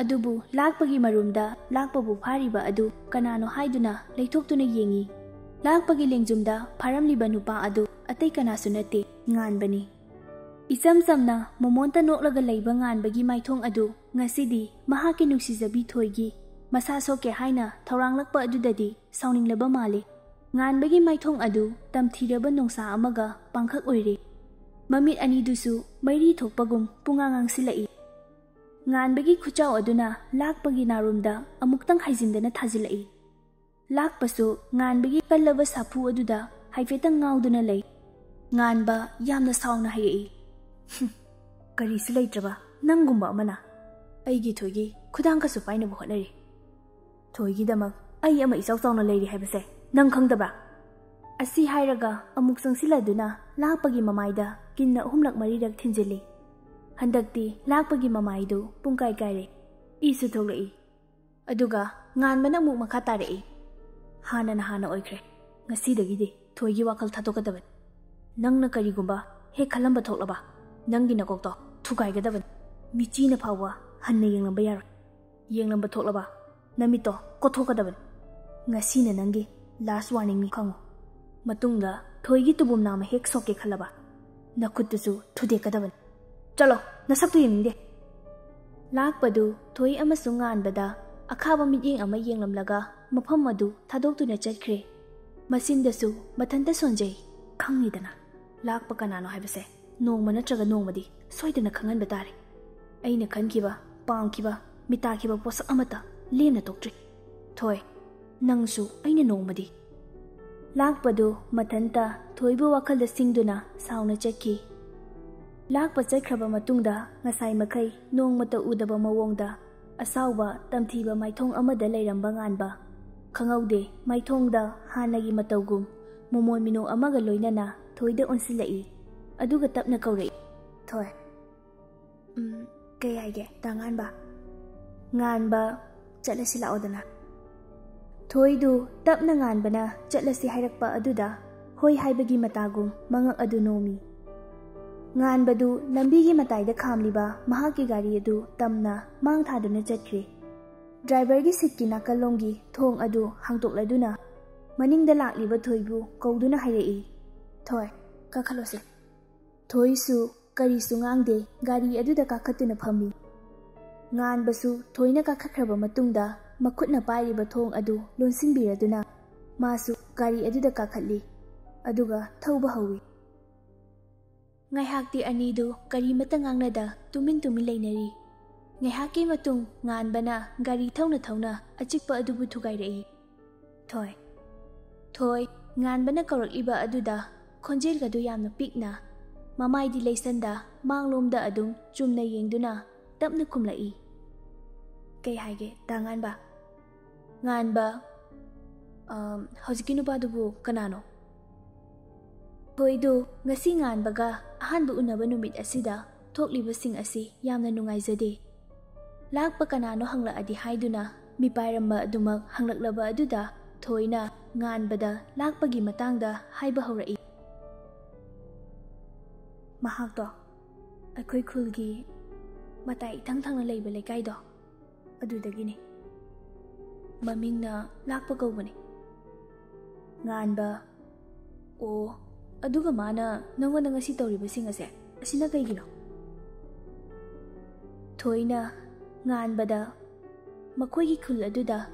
ꯑꯗꯨꯕꯨ ꯂꯥꯛꯄꯒꯤ ꯃꯔꯨꯝꯗ ꯂꯥꯛꯄꯕꯨ ꯐꯥꯔꯤꯕ ꯑꯗꯨ ꯀꯅꯥꯅꯣ ꯍꯥꯏꯗꯨꯅ ꯂꯩꯊꯣꯛꯇꯨꯅ ꯌꯦꯡꯉꯤ꯫ ꯂꯥꯛꯄꯒꯤ ꯂꯦꯡꯖꯨꯝꯗ ꯐꯥꯔꯝꯂꯤꯕ ꯅꯨꯄꯥ ꯑꯗꯨ ꯑꯇꯩ ꯀꯅꯥꯁꯨ ꯅꯠꯇꯦ, ꯉꯥꯟꯕꯅꯤ꯫ ꯏꯆꯝ ꯆꯝꯅ ꯃꯣꯃꯣꯟꯇ ꯅꯣꯛꯂꯒ ꯂꯩꯕ ꯉꯥꯟꯕꯒꯤ ꯃꯥꯏꯊꯣꯡ ꯑꯗꯨ ꯉꯁꯤꯗꯤ ꯃꯍꯥꯛꯀꯤ ꯅꯨꯡꯁꯤꯖꯕꯤ ꯊꯣꯏꯒꯤ ꯃꯁꯥ ꯁꯣꯛꯀꯦ ꯍꯥꯏꯅ ꯊꯧꯔꯥꯡꯂꯛꯄ ꯑꯗꯨꯗꯗꯤ ꯁꯥꯎꯅꯤꯡꯂꯕ ꯃꯥꯜꯂꯤ꯫ ꯉꯥꯟꯕꯒꯤ ꯃꯥꯏꯊꯣꯡ ꯑꯗꯨ ꯇꯝꯊꯤꯔꯕ ꯅꯣꯡꯁꯥ ꯑꯃꯒ ꯄꯥꯡꯈꯛ ꯑꯣꯏꯔꯦ꯫ ꯃꯃꯤꯠ ꯑꯅꯤꯗꯨꯁꯨ ꯃꯩꯔꯤ ꯊꯣꯛꯄꯒꯨꯝ ꯄꯨꯡꯉꯥꯡ ꯉꯥꯡꯁꯤꯜꯂꯛꯏ꯫ ꯉꯥꯟꯕꯒꯤ ꯈꯨꯆꯥꯎ ꯑꯗꯨꯅ ꯂꯥꯛꯄꯒꯤ ꯅꯥꯔꯨꯝꯗ ꯑꯃꯨꯛꯇꯪ ꯍꯥꯏꯖꯤꯟꯗꯅ ꯊꯥꯖꯤꯜꯂꯛꯏ꯫ ꯂꯥꯛꯄꯁꯨ ꯉꯥꯟꯕꯒꯤ ꯀꯜꯂꯕ ꯁꯥꯐꯨ ꯑꯗꯨꯗ ꯍꯥꯏꯐꯦꯠꯇꯪ ꯉꯥꯎꯗꯨꯅ ꯂꯩ꯫ ꯉꯥꯟꯕ ꯌꯥꯝꯅ ꯁꯥꯎꯅ ꯍꯥꯏꯔꯛꯏ, "ꯍꯨꯝ, ꯀꯔꯤꯁꯨ ꯂꯩꯇ꯭ꯔꯕ ꯅꯪꯒꯨꯝꯕ ꯑꯃꯅ ꯑꯩꯒꯤ ꯊꯣꯏꯒꯤ ꯈꯨꯗꯥꯡ ꯀꯁꯨ ꯄꯥꯏꯅꯕ ꯍꯣꯠꯅꯔꯤ꯫ ꯊꯣꯏꯒꯤꯗꯃꯛ ꯑꯩ ꯑꯃ ꯏꯆꯥꯎ ꯆꯥꯎꯅ ꯂꯩꯔꯤ ꯍꯥꯏꯕꯁꯦ ꯅꯪ ꯈꯪꯗꯕ꯭ꯔꯥ?" ꯑꯁꯤ ꯍꯥꯏꯔꯒ ꯑꯃꯨꯛ ꯆꯪꯁꯤꯜꯂꯗꯨꯅ ꯂꯥꯛꯄꯒꯤ ꯃꯃꯥꯏꯗ ꯀꯤꯟꯅ ꯑꯍꯨꯝꯂꯛ ꯃꯔꯤꯔꯛ ꯊꯤꯟꯖꯤꯜꯂꯤ꯫ ꯍꯟꯗꯛꯇꯤ ꯂꯥꯛꯄꯒꯤ ꯃꯃꯥꯏꯗꯨ ꯄꯨꯡꯀꯥꯏ ꯀꯥꯏꯔꯦ꯫ ꯏꯁꯨ ꯊꯣꯛꯂꯛꯏ꯫ ꯑꯗꯨꯒ ꯉꯥꯟꯕꯅ ꯑꯃꯨꯛ ꯃꯈꯥ ꯇꯥꯔꯛꯏ, "ꯍꯥꯟꯅꯅ ꯍꯥꯟꯅ ꯑꯣꯏꯈ꯭ꯔꯦ꯫ ꯉꯁꯤꯗꯒꯤꯗꯤ ꯊꯣꯏꯒꯤ ꯋꯥꯈꯜ ꯊꯥꯗꯣꯛꯀꯗꯕꯅꯤ꯫ ꯅꯪꯅ ꯀꯔꯤꯒꯨꯝꯕ ꯍꯦꯛ ꯈꯜꯂꯝꯕ ꯊꯣꯛꯂꯕ, ꯅꯪꯒꯤ ꯅꯀꯣꯛꯇꯣ ꯊꯨꯒꯥꯏꯒꯗꯕꯅꯤ꯫ ꯃꯤꯆꯤꯅ ꯐꯥꯎꯕ ꯍꯟꯅ ꯌꯦꯡꯂꯝꯕ ꯌꯥꯔꯣꯏ꯫ ꯌꯦꯡꯂꯝꯕ ꯊꯣꯛꯂꯕ, ꯅꯃꯤꯠꯇꯣ ꯀꯣꯠꯊꯣꯛꯀꯗꯕꯅꯤ꯫ ꯉꯁꯤꯅ ꯅꯪꯒꯤ last warningꯅꯤ ꯈꯪꯉꯨ꯫ ꯃꯇꯨꯡꯗ ꯊꯣꯏꯒꯤ ꯇꯨꯕꯨꯝ ꯅꯥꯝꯃ ꯍꯦꯛ ꯁꯣꯛꯀꯦ ꯈꯜꯂꯕ, ꯅꯈꯨꯠꯇꯨꯁꯨ ꯊꯨꯗꯦꯛꯀꯗꯕꯅꯤ꯫ ꯆꯠꯂꯣ, ꯅꯁꯛꯇꯨ ꯌꯦꯡꯅꯤꯡꯗꯦ꯫ ꯂꯥꯛꯄꯗꯨ ꯊꯣꯏ ꯑꯃꯁꯨꯡ ꯉꯥꯟꯕꯗ ꯑꯈꯥꯕ ꯃꯤꯠꯌꯦꯡ ꯑꯃ ꯌꯦꯡꯂꯝꯂꯒ ꯃꯐꯝ ꯑꯗꯨ ꯊꯥꯗꯣꯛꯇꯨꯅ ꯆꯠꯈ꯭ꯔꯦ꯫ ꯃꯆꯤꯟꯗꯁꯨ ꯃꯊꯟꯇ ꯁꯣꯟꯖꯩ꯫ ꯈꯪꯉꯤꯗꯅ, ꯂꯥꯛꯄ ꯀꯅꯥꯅꯣ ꯍꯥꯏꯕꯁꯦ ꯅꯣꯡꯃ ꯅꯠꯇ꯭ꯔꯒ ꯅꯣꯡꯃꯗꯤ ꯁꯣꯏꯗꯅ ꯈꯪꯍꯟꯕ ꯇꯥꯔꯦ꯫ ꯑꯩꯅ ꯈꯟꯈꯤꯕ, ꯄꯥꯝꯈꯤꯕ, ꯃꯤꯇꯥꯈꯤꯕ ꯄꯣꯠꯁꯛ ꯑꯃꯠꯇ ꯂꯦꯝꯅ ꯇꯣꯛꯇ꯭ꯔꯤ꯫ ꯊꯣꯏ, ꯅꯪꯁꯨ ꯑꯩꯅ ꯅꯣꯡꯃꯗꯤ꯫ ꯂꯥꯛꯄꯗꯨ ꯃꯊꯟꯇ ꯊꯣꯏꯕꯨ ꯋꯥꯈꯜꯗ ꯁꯤꯡꯗꯨꯅ ꯁꯥꯎꯅ ꯆꯠꯈꯤ꯫ ꯂꯥꯛꯄ ꯆꯠꯈ꯭ꯔꯕ ꯃꯇꯨꯡꯗ ꯉꯁꯥꯏ ꯃꯈꯩ ꯅꯣꯡꯃꯇ ꯎꯗꯕ ꯃꯑꯣꯡꯗ ꯑꯁꯥꯎꯕ ꯇꯝꯊꯤꯕ ꯃꯥꯏꯊꯣꯡ ꯑꯃꯗ ꯂꯩꯔꯝꯕ ꯉꯥꯟꯕ ꯈꯪꯍꯧꯗꯦ, ꯃꯥꯏꯊꯣꯡꯗ ꯍꯥꯟꯅꯒꯤ ꯃꯇꯧꯒꯨꯝ ꯃꯣꯃꯣꯟ ꯃꯤꯅꯣꯛ ꯑꯃꯒ ꯂꯣꯏꯅꯅ ꯊꯣꯏꯗ ꯑꯣꯟꯁꯤꯜꯂꯛꯏ꯫ ꯑꯗꯨꯒ ꯇꯞꯅ ꯀꯧꯔꯛꯏ, "ꯊꯣꯏ꯫" "ꯎꯝ, ꯀꯩ ꯍꯥꯏꯒꯦ, ꯇꯥ ꯉꯥꯟꯕ?" ꯉꯥꯟꯕ, "ꯆꯠꯂꯁꯤ ꯂꯥꯛꯑꯣꯗꯅ꯫" ꯊꯣꯏꯗꯨ ꯇꯞꯅ ꯉꯥꯟꯕꯅ ꯆꯠꯂꯁꯤ ꯍꯥꯏꯔꯛꯄ ꯑꯗꯨꯗ ꯍꯣꯏ ꯍꯥꯏꯕꯒꯤ ꯃꯇꯥꯒꯨꯝ ꯃꯉꯛ ꯑꯗꯨ ꯅꯣꯝꯃꯤ꯫ ꯉꯥꯟꯕꯗꯨ ꯂꯝꯕꯤꯒꯤ ꯃꯇꯥꯏꯗ ꯈꯥꯝꯂꯤꯕ ꯃꯍꯥꯛꯀꯤ ꯒꯥꯔꯤ ꯑꯗꯨ ꯇꯝꯅ ꯃꯥꯡ ꯊꯥꯗꯨꯅ ꯆꯠꯈ꯭ꯔꯦ꯫ ꯗ꯭ꯔꯥꯏꯚꯔꯒꯤ ꯁꯤꯠꯀꯤ ꯅꯥꯀꯜꯂꯣꯝꯒꯤ ꯊꯣꯡ ꯑꯗꯨ ꯍꯥꯡꯗꯣꯛꯂꯗꯨꯅ ꯃꯅꯤꯡꯗ ꯂꯥꯛꯂꯤꯕ ꯊꯣꯏꯕꯨ ꯀꯧꯗꯨꯅ ꯍꯥꯏꯔꯛꯏ, "ꯊꯣꯏ, ꯀꯥꯈꯠꯂꯣꯁꯦ꯫" ꯊꯣꯏꯁꯨ ꯀꯔꯤꯁꯨ ꯉꯥꯡꯗꯦ, ꯒꯥꯔꯤ ꯑꯗꯨꯗ ꯀꯥꯈꯠꯇꯨꯅ ꯐꯝꯃꯤ꯫ ꯉꯥꯟꯕꯁꯨ ꯊꯣꯏꯅ ꯀꯥꯈꯠꯈ꯭ꯔꯕ ꯃꯇꯨꯡꯗ ꯃꯈꯨꯠꯅ ꯄꯥꯏꯔꯤꯕ ꯊꯣꯡ ꯑꯗꯨ ꯂꯣꯟꯁꯤꯟꯕꯤꯔꯗꯨꯅ ꯃꯥꯁꯨ ꯒꯥꯔꯤ ꯑꯗꯨꯗ ꯀꯥꯈꯠꯂꯤ, ꯑꯗꯨꯒ ꯊꯧꯕ ꯍꯧꯏ꯫ ꯉꯥꯏꯍꯥꯛꯇꯤ ꯑꯅꯤꯗꯨ ꯀꯔꯤꯃꯠꯇ ꯉꯥꯡꯅꯗ ꯇꯨꯃꯤꯟ ꯇꯨꯃꯤꯟ ꯂꯩꯅꯔꯤ꯫ ꯉꯥꯏꯍꯥꯛꯀꯤ ꯃꯇꯨꯡ ꯉꯥꯟꯕꯅ ꯒꯥꯔꯤ ꯊꯧꯅ ꯊꯧꯅ ꯑꯆꯤꯛꯄ ꯑꯗꯨꯕꯨ ꯊꯨꯒꯥꯏꯔꯛꯏ꯫ "ꯊꯣꯏ꯫" ꯊꯣꯏ, ꯉꯥꯟꯕꯅ ꯀꯧꯔꯛꯂꯤꯕ ꯑꯗꯨꯗ ꯈꯣꯟꯖꯦꯜꯒꯗꯨ ꯌꯥꯝꯅ ꯄꯤꯛꯅ, ꯃꯃꯥꯏꯗꯤ ꯂꯩꯁꯟꯗ ꯃꯥꯡꯂꯣꯝꯗ ꯑꯗꯨꯝ ꯆꯨꯝꯅ ꯌꯦꯡꯗꯨꯅ ꯇꯞꯅ ꯈꯨꯝꯂꯛꯏ꯫ "ꯀꯩ ꯍꯥꯏꯒꯦ, ꯇꯥ ꯉꯥꯟꯕ?" ꯉꯥꯟꯕ, "ꯑꯝ, ꯍꯧꯖꯤꯛꯀꯤ ꯅꯨꯄꯥꯗꯨꯕꯨ ꯀꯅꯥꯅꯣ?" ꯊꯣꯏꯗꯨ ꯉꯁꯤ ꯉꯥꯟꯕꯒ ꯑꯍꯥꯟꯕ ꯎꯅꯕ ꯅꯨꯃꯤꯠ ꯑꯁꯤꯗ ꯊꯣꯛꯂꯤꯕꯁꯤꯡ ꯑꯁꯤ ꯌꯥꯝꯅ ꯅꯨꯡꯉꯥꯏꯖꯗꯦ꯫ ꯂꯥꯛꯄ ꯀꯅꯥꯅꯣ ꯍꯪꯂꯛꯑꯗꯤ ꯍꯥꯏꯗꯨꯅ ꯃꯤꯄꯥꯏꯔꯝꯕ ꯑꯗꯨꯃꯛ ꯍꯪꯂꯛꯂꯕ ꯑꯗꯨꯗ ꯊꯣꯏꯅ ꯉꯥꯟꯕꯗ ꯂꯥꯛꯄꯒꯤ ꯃꯇꯥꯡꯗ ꯍꯥꯏꯕ ꯍꯧꯔꯛꯏ꯫ "ꯃꯍꯥꯛꯇꯣ ꯑꯩꯈꯣꯏ ꯈꯨꯜꯒꯤ ꯃꯇꯥꯏ ꯏꯊꯪ ꯊꯪꯅ ꯂꯩꯕ ꯂꯩꯀꯥꯏꯗꯣ, ꯑꯗꯨꯗꯒꯤꯅꯤ꯫ ꯃꯃꯤꯡꯅ ꯂꯥꯛꯄ ꯀꯧꯕꯅꯤ꯫" ꯉꯥꯟꯕ, "ꯑꯣ, ꯑꯗꯨꯒ ꯃꯥꯅ ꯅꯪꯉꯣꯟꯗ ꯉꯁꯤ ꯇꯧꯔꯤꯕꯁꯤꯡ ꯑꯁꯦ, ꯑꯁꯤꯅ ꯀꯩꯒꯤꯅꯣ? ꯊꯣꯏꯅ ꯉꯥꯟꯕꯗ ꯃꯈꯣꯏꯒꯤ ꯈꯨꯜ ꯑꯗꯨꯗ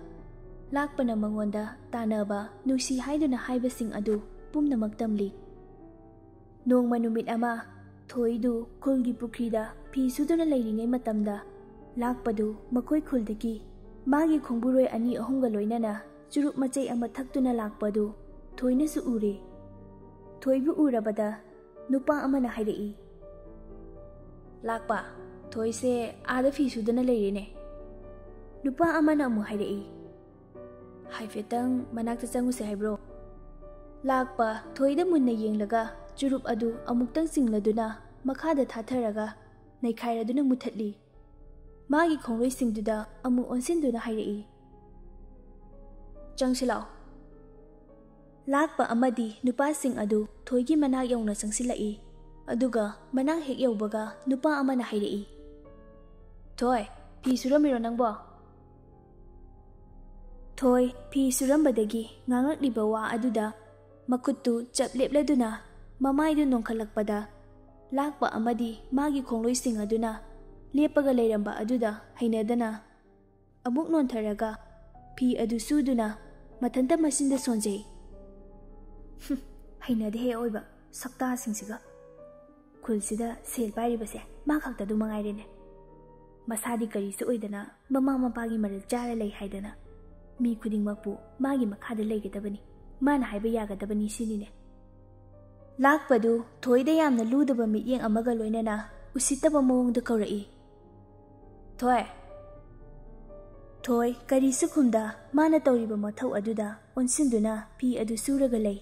ꯂꯥꯛꯄꯅ ꯃꯉꯣꯟꯗ ꯇꯥꯟꯅꯕ, ꯅꯨꯡꯁꯤ ꯍꯥꯏꯗꯨꯅ ꯍꯥꯏꯕꯁꯤꯡ ꯑꯗꯨ ꯄꯨꯝꯅꯃꯛ ꯇꯝꯂꯤ꯫ ꯅꯣꯡꯃ ꯅꯨꯃꯤꯠ ꯑꯃ ꯊꯣꯏꯗꯨ ꯈꯨꯜꯒꯤ ꯄꯨꯈ꯭ꯔꯤꯗ ꯐꯤ ꯁꯨꯗꯨꯅ ꯂꯩꯔꯤꯉꯩ ꯃꯇꯝꯗ, ꯂꯥꯛꯄꯗꯨ ꯃꯈꯣꯏ ꯈꯨꯜꯗꯒꯤ ꯃꯥꯒꯤ ꯈꯣꯡꯕꯨꯔꯣꯏ ꯑꯅꯤ ꯑꯍꯨꯝꯒ ꯂꯣꯏꯅꯅ ꯆꯨꯔꯨꯞ ꯃꯆꯩ ꯑꯃ ꯊꯛꯇꯨꯅ ꯂꯥꯛꯄꯗꯨ ꯊꯣꯏꯅꯁꯨ ꯎꯔꯦ꯫ ꯊꯣꯏꯕꯨ ꯎꯔꯕꯗ ꯅꯨꯄꯥ ꯑꯃꯅ ꯍꯥꯏꯔꯛꯏ, "ꯂꯥꯛꯄ, ꯊꯣꯏꯁꯦ ꯑꯥꯗ ꯐꯤ ꯁꯨꯗꯨꯅ ꯂꯩꯔꯦꯅꯦ꯫" ꯅꯨꯄꯥ ꯑꯃꯅ ꯑꯃꯨꯛ ꯍꯥꯏꯔꯛꯏ, "ꯍꯥꯏꯐꯦꯠꯇꯪ ꯃꯅꯥꯛꯇ ꯆꯪꯉꯨꯁꯦ ꯍꯥꯏꯕ꯭ꯔꯣ?" ꯂꯥꯛꯄ ꯊꯣꯏꯗ ꯃꯨꯟꯅ ꯌꯦꯡꯂꯒ ꯆꯨꯔꯨꯞ ꯑꯗꯨ ꯑꯃꯨꯛꯇꯪ ꯆꯤꯡꯂꯗꯨꯅ ꯃꯈꯥꯗ ꯊꯥꯊꯔꯒ ꯅꯩꯈꯥꯏꯔꯗꯨꯅ ꯃꯨꯊꯠꯂꯤ꯫ ꯃꯥꯒꯤ ꯈꯣꯡꯂꯣꯏꯁꯤꯡꯗꯨꯗ ꯑꯃꯨꯛ ꯑꯣꯟꯁꯤꯟꯗꯨꯅ ꯍꯥꯏꯔꯛꯏ, "ꯆꯪꯁꯤꯜꯂꯛꯑꯣ꯫" ꯂꯥꯛꯄ ꯑꯃꯗꯤ ꯅꯨꯄꯥꯁꯤꯡ ꯑꯗꯨ ꯊꯣꯏꯒꯤ ꯃꯅꯥꯛ ꯌꯧꯅ ꯆꯪꯁꯤꯜꯂꯛꯏ꯫ ꯑꯗꯨꯒ ꯃꯅꯥꯛ ꯍꯦꯛ ꯌꯧꯕꯒ ꯅꯨꯄꯥ ꯑꯃꯅ ꯍꯥꯏꯔꯛꯏ, "ꯊꯣꯏ, ꯐꯤ ꯁꯨꯔꯝꯃꯤꯔꯣ ꯅꯪꯕꯣ?" ꯊꯣꯏ ꯐꯤ ꯁꯨꯔꯝꯕꯗꯒꯤ ꯉꯥꯡꯂꯛꯂꯤꯕ ꯋꯥ ꯑꯗꯨꯗ ꯃꯈꯨꯠꯇꯨ ꯆꯞ ꯂꯦꯞꯂꯗꯨꯅ ꯃꯃꯥꯏꯗꯨ ꯅꯣꯟꯈꯠꯂꯛꯄꯗ, ꯂꯥꯛꯄ ꯑꯃꯗꯤ ꯃꯥꯒꯤ ꯈꯣꯡꯂꯣꯏꯁꯤꯡ ꯑꯗꯨꯅ ꯂꯦꯞꯄꯒ ꯂꯩꯔꯝꯕ ꯑꯗꯨꯗ ꯍꯩꯅꯗꯅ ꯑꯃꯨꯛ ꯅꯣꯟꯊꯔꯒ ꯐꯤ ꯑꯗꯨ ꯁꯨꯗꯨꯅ ꯃꯊꯟꯇ ꯃꯆꯤꯟꯗ ꯁꯣꯟꯖꯩ꯫ "ꯍꯨꯝ, ꯍꯩꯅꯗꯦꯍꯦ ꯑꯑꯣꯏꯕ ꯁꯛꯇꯥꯁꯤꯡꯁꯤꯒ꯫ ꯈꯨꯜꯁꯤꯗ ꯁꯦꯜ ꯄꯥꯏꯔꯤꯕꯁꯦ ꯃꯥ ꯈꯛꯇꯗꯨ ꯃꯉꯥꯏꯔꯦꯅꯦ꯫ ꯃꯁꯥꯗꯤ ꯀꯔꯤꯁꯨ ꯑꯣꯏꯗꯅ ꯃꯃꯥ ꯃꯄꯥꯒꯤ ꯃꯔꯜ ꯆꯥꯔ ꯂꯩ ꯍꯥꯏꯗꯅ ꯃꯤ ꯈꯨꯗꯤꯡꯃꯛꯄꯨ ꯃꯥꯒꯤ ꯃꯈꯥꯗ ꯂꯩꯒꯗꯕꯅꯤ, ꯃꯥꯅ ꯍꯥꯏꯕ ꯌꯥꯒꯗꯕꯅꯤ ꯁꯤꯅꯤꯅꯦ꯫" ꯂꯥꯛꯄꯗꯨ ꯊꯣꯏꯗ ꯌꯥꯝꯅ ꯂꯨꯗꯕ ꯃꯤꯠꯌꯦꯡ ꯑꯃꯒ ꯂꯣꯏꯅꯅ ꯎꯁꯤꯠꯇꯕ ꯃꯑꯣꯡꯗ ꯀꯧꯔꯛꯏ, "ꯊꯣꯏ!" ꯊꯣꯏ ꯀꯔꯤꯁꯨ ꯈꯨꯝꯗ ꯃꯥꯅ ꯇꯧꯔꯤꯕ ꯃꯊꯧ ꯑꯗꯨꯗ ꯑꯣꯟꯁꯤꯟꯗꯨꯅ ꯐꯤ ꯑꯗꯨ ꯁꯨꯔꯒ ꯂꯩ꯫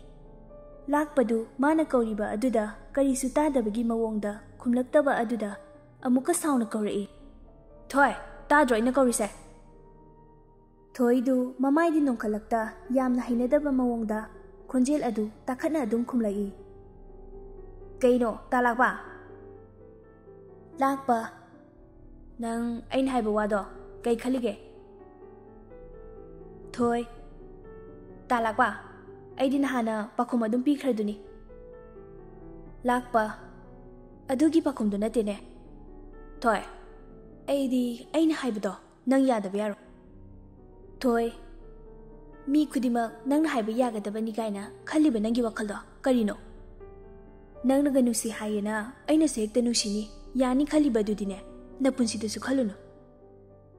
ꯂꯥꯛꯄꯗꯨ ꯃꯥꯅ ꯀꯧꯔꯤꯕ ꯑꯗꯨꯗ ꯀꯔꯤꯁꯨ ꯇꯥꯗꯕꯒꯤ ꯃꯑꯣꯡꯗ ꯈꯨꯝꯂꯛꯇꯕ ꯑꯗꯨꯗ ꯑꯃꯨꯛꯀ ꯁꯥꯎꯅ ꯀꯧꯔꯛꯏ, "ꯊꯣꯏ, ꯇꯥꯗ꯭ꯔꯣ ꯑꯩꯅ ꯀꯧꯔꯤꯁꯦ?" ꯊꯣꯏꯗꯨ ꯃꯃꯥꯏꯗꯤ ꯅꯣꯡꯈꯠꯂꯛꯇ ꯌꯥꯝꯅ ꯍꯩꯅꯗꯕ ꯃꯑꯣꯡꯗ ꯈꯣꯟꯖꯦꯜ ꯑꯗꯨ ꯇꯥꯈꯠꯅ ꯑꯗꯨꯝ ꯈꯨꯝꯂꯛꯏ, "ꯀꯩꯅꯣ, ꯇꯥ ꯂꯥꯛꯄ?" ꯂꯥꯛꯄ, "ꯅꯪ ꯑꯩꯅ ꯍꯥꯏꯕ ꯋꯥꯗꯣ ꯀꯩ ꯈꯜꯂꯤꯒꯦ?" ꯊꯣꯏ, "ꯇꯥ ꯂꯥꯛꯄ, ꯑꯩꯗꯤ ꯅꯍꯥꯟꯅ ꯄꯥꯎꯈꯨꯝ ꯑꯗꯨꯝ ꯄꯤꯈ꯭ꯔꯗꯨꯅꯤ꯫ ꯂꯥꯛꯄ, ꯑꯗꯨꯒꯤ ꯄꯥꯎꯈꯨꯝꯗꯨ ꯅꯠꯇꯦꯅꯦ꯫ ꯊꯣꯏ, ꯑꯩꯗꯤ ꯑꯩꯅ ꯍꯥꯏꯕꯗꯣ ꯅꯪ ꯌꯥꯗꯕ ꯌꯥꯔꯣꯏ꯫ ꯊꯣꯏ, ꯃꯤ ꯈꯨꯗꯤꯡꯃꯛ ꯅꯪꯅ ꯍꯥꯏꯕ ꯌꯥꯒꯗꯕꯅꯤ ꯀꯥꯏꯅ ꯈꯜꯂꯤꯕ ꯅꯪꯒꯤ ꯋꯥꯈꯜꯗꯣ ꯀꯔꯤꯅꯣ? ꯅꯪꯅꯒ ꯅꯨꯡꯁꯤ ꯍꯥꯏꯌꯦꯅ ꯑꯩꯅꯁꯨ ꯍꯦꯛꯇ ꯅꯨꯡꯁꯤꯅꯤ, ꯌꯥꯅꯤ ꯈꯜꯂꯤꯕ ꯑꯗꯨꯗꯤꯅꯦ, ꯅꯄꯨꯟꯁꯤꯗꯁꯨ ꯈꯜꯂꯨꯅꯨ꯫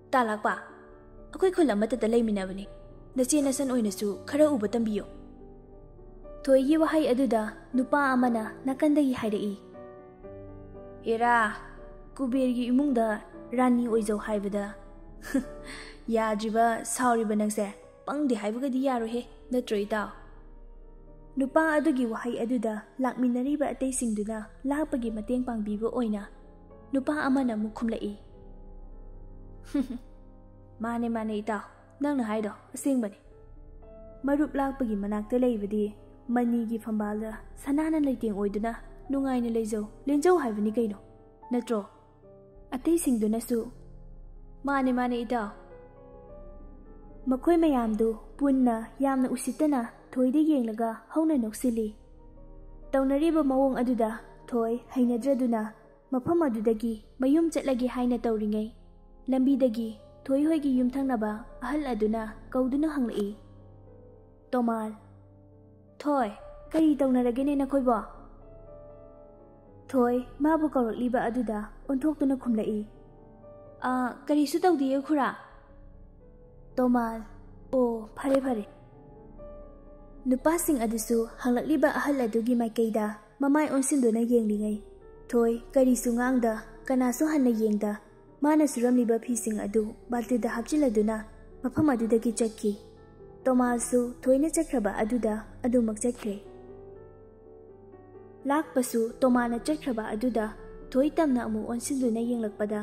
ꯇꯥ ꯂꯥꯛꯄ, ꯑꯩꯈꯣꯏ ꯈꯨꯜ ꯑꯃꯠꯇꯗ ꯂꯩꯃꯤꯟꯅꯕꯅꯤ, ꯅꯆꯦ ꯅꯁꯟ ꯑꯣꯏꯅꯁꯨ ꯈꯔ ꯎꯕ ꯇꯝꯕꯤꯌꯨ꯫ ꯊꯣꯏꯒꯤ ꯋꯥꯍꯩ ꯑꯗꯨꯗ ꯅꯨꯄꯥ ꯑꯃꯅ ꯅꯥꯀꯟꯗꯒꯤ ꯍꯥꯏꯔꯛꯏ, "ꯍꯦꯔꯥ, ꯀꯨꯕꯦꯔꯒꯤ ꯏꯃꯨꯡꯗ ꯔꯥꯅꯤ ꯑꯣꯏꯖꯧ ꯍꯥꯏꯕꯗ ꯌꯥꯗ꯭ꯔꯤꯕ, ꯁꯥꯎꯔꯤꯕ ꯅꯪꯁꯦ ꯄꯪꯗꯦ ꯍꯥꯏꯕꯒꯗꯤ ꯌꯥꯔꯣꯏꯍꯦ, ꯅꯠꯇ꯭ꯔꯣ ꯏꯇꯥꯎ?" ꯅꯨꯄꯥ ꯑꯗꯨꯒꯤ ꯋꯥꯍꯩ ꯑꯗꯨꯗ ꯂꯥꯛꯃꯤꯟꯅꯔꯤꯕ ꯑꯇꯩꯁꯤꯡꯗꯨꯅ ꯂꯥꯛꯄꯒꯤ ꯃꯇꯦꯡ ꯄꯥꯡꯕꯤꯕ ꯑꯣꯏꯅ ꯅꯨꯄꯥ ꯑꯃꯅ ꯑꯃꯨꯛ ꯈꯨꯝꯂꯛꯏ, "ꯃꯥꯅꯦ, ꯃꯥꯅꯦ ꯏꯇꯥꯎ, ꯅꯪꯅ ꯍꯥꯏꯗꯣ ꯑꯁꯦꯡꯕꯅꯤ꯫ ꯃꯔꯨꯞ ꯂꯥꯛꯄꯒꯤ ꯃꯅꯥꯛꯇ ꯂꯩꯕꯗꯤ ꯃꯅꯤꯒꯤ ꯐꯝꯕꯥꯜꯗ ꯁꯅꯥꯅ ꯂꯩꯇꯦꯡ ꯑꯣꯏꯗꯨꯅ ꯅꯨꯡꯉꯥꯏꯅ ꯂꯩꯖꯧ, ꯂꯦꯟꯖꯧ ꯍꯥꯏꯕꯅꯤ ꯀꯩꯅꯣ, ꯅꯠꯇ꯭ꯔꯣ?" ꯑꯇꯩꯁꯤꯡꯗꯨꯅꯁꯨ, "ꯃꯥꯅꯦ, ꯃꯥꯅꯦ ꯏꯇꯥꯎ꯫" ꯃꯈꯣꯏ ꯃꯌꯥꯝꯗꯨ ꯄꯨꯟꯅ ꯌꯥꯝꯅ ꯎꯁꯤꯠꯇꯅ ꯊꯣꯏꯗ ꯌꯦꯡꯂꯒ ꯍꯧꯅ ꯅꯣꯛꯁꯤꯜꯂꯤ꯫ ꯇꯧꯅꯔꯤꯕ ꯃꯑꯣꯡ ꯑꯗꯨꯗ ꯊꯣꯏ ꯍꯩꯅꯗ꯭ꯔꯗꯨꯅ ꯃꯐꯝ ꯑꯗꯨꯗꯒꯤ ꯃꯌꯨꯝ ꯆꯠꯂꯒꯦ ꯍꯥꯏꯅ ꯇꯧꯔꯤꯉꯩ, ꯂꯝꯕꯤꯗꯒꯤ ꯊꯣꯏ ꯍꯣꯏꯒꯤ ꯌꯨꯝꯊꯪꯅꯕ ꯑꯍꯜ ꯑꯗꯨꯅ ꯀꯧꯗꯨꯅ ꯍꯪꯂꯛꯏ, "ꯇꯣꯃꯥꯜ, ꯊꯣꯏ, ꯀꯔꯤ ꯇꯧꯅꯔꯒꯦꯅꯦ ꯅꯈꯣꯏꯕꯣ?" ꯊꯣꯏ ꯃꯥꯕꯨ ꯀꯧꯔꯛꯂꯤꯕ ꯑꯗꯨꯗ ꯑꯣꯟꯊꯣꯛꯇꯨꯅ ꯈꯨꯝꯂꯛꯏ, "ꯑꯥ, ꯀꯔꯤꯁꯨ ꯇꯧꯗꯤꯌꯦ ꯈꯨꯔꯥ꯫" ꯇꯣꯃꯥꯜ, "ꯑꯣ, ꯐꯔꯦ ꯐꯔꯦ꯫" ꯅꯨꯄꯥꯁꯤꯡ ꯑꯗꯨꯁꯨ ꯍꯪꯂꯛꯂꯤꯕ ꯑꯍꯜ ꯑꯗꯨꯒꯤ ꯃꯥꯏꯀꯩꯗ ꯃꯃꯥꯏ ꯑꯣꯟꯁꯤꯟꯗꯨꯅ ꯌꯦꯡꯂꯤꯉꯩ, ꯊꯣꯏ ꯀꯔꯤꯁꯨ ꯉꯥꯡꯗ, ꯀꯅꯥꯁꯨ ꯍꯟꯅ ꯌꯦꯡꯗ, ꯃꯥꯅ ꯁꯨꯔꯝꯂꯤꯕ ꯐꯤꯁꯤꯡ ꯑꯗꯨ ꯕꯥꯜꯇꯤꯗ ꯍꯥꯞꯆꯤꯜꯂꯗꯨꯅ ꯃꯐꯝ ꯑꯗꯨꯗꯒꯤ ꯆꯠꯈꯤ꯫ ꯇꯣꯃꯥꯜꯁꯨ ꯊꯣꯏꯅ ꯆꯠꯈ꯭ꯔꯕ ꯑꯗꯨꯗ ꯑꯗꯨꯃꯛ ꯆꯠꯈ꯭ꯔꯦ꯫ ꯂꯥꯛꯄꯁꯨ ꯇꯣꯃꯥꯜꯅ ꯆꯠꯈ꯭ꯔꯕ ꯑꯗꯨꯗ ꯊꯣꯏ ꯇꯝꯅ ꯑꯃꯨꯛ ꯑꯣꯟꯁꯤꯟꯗꯨꯅ ꯌꯦꯡꯂꯛꯄꯗ,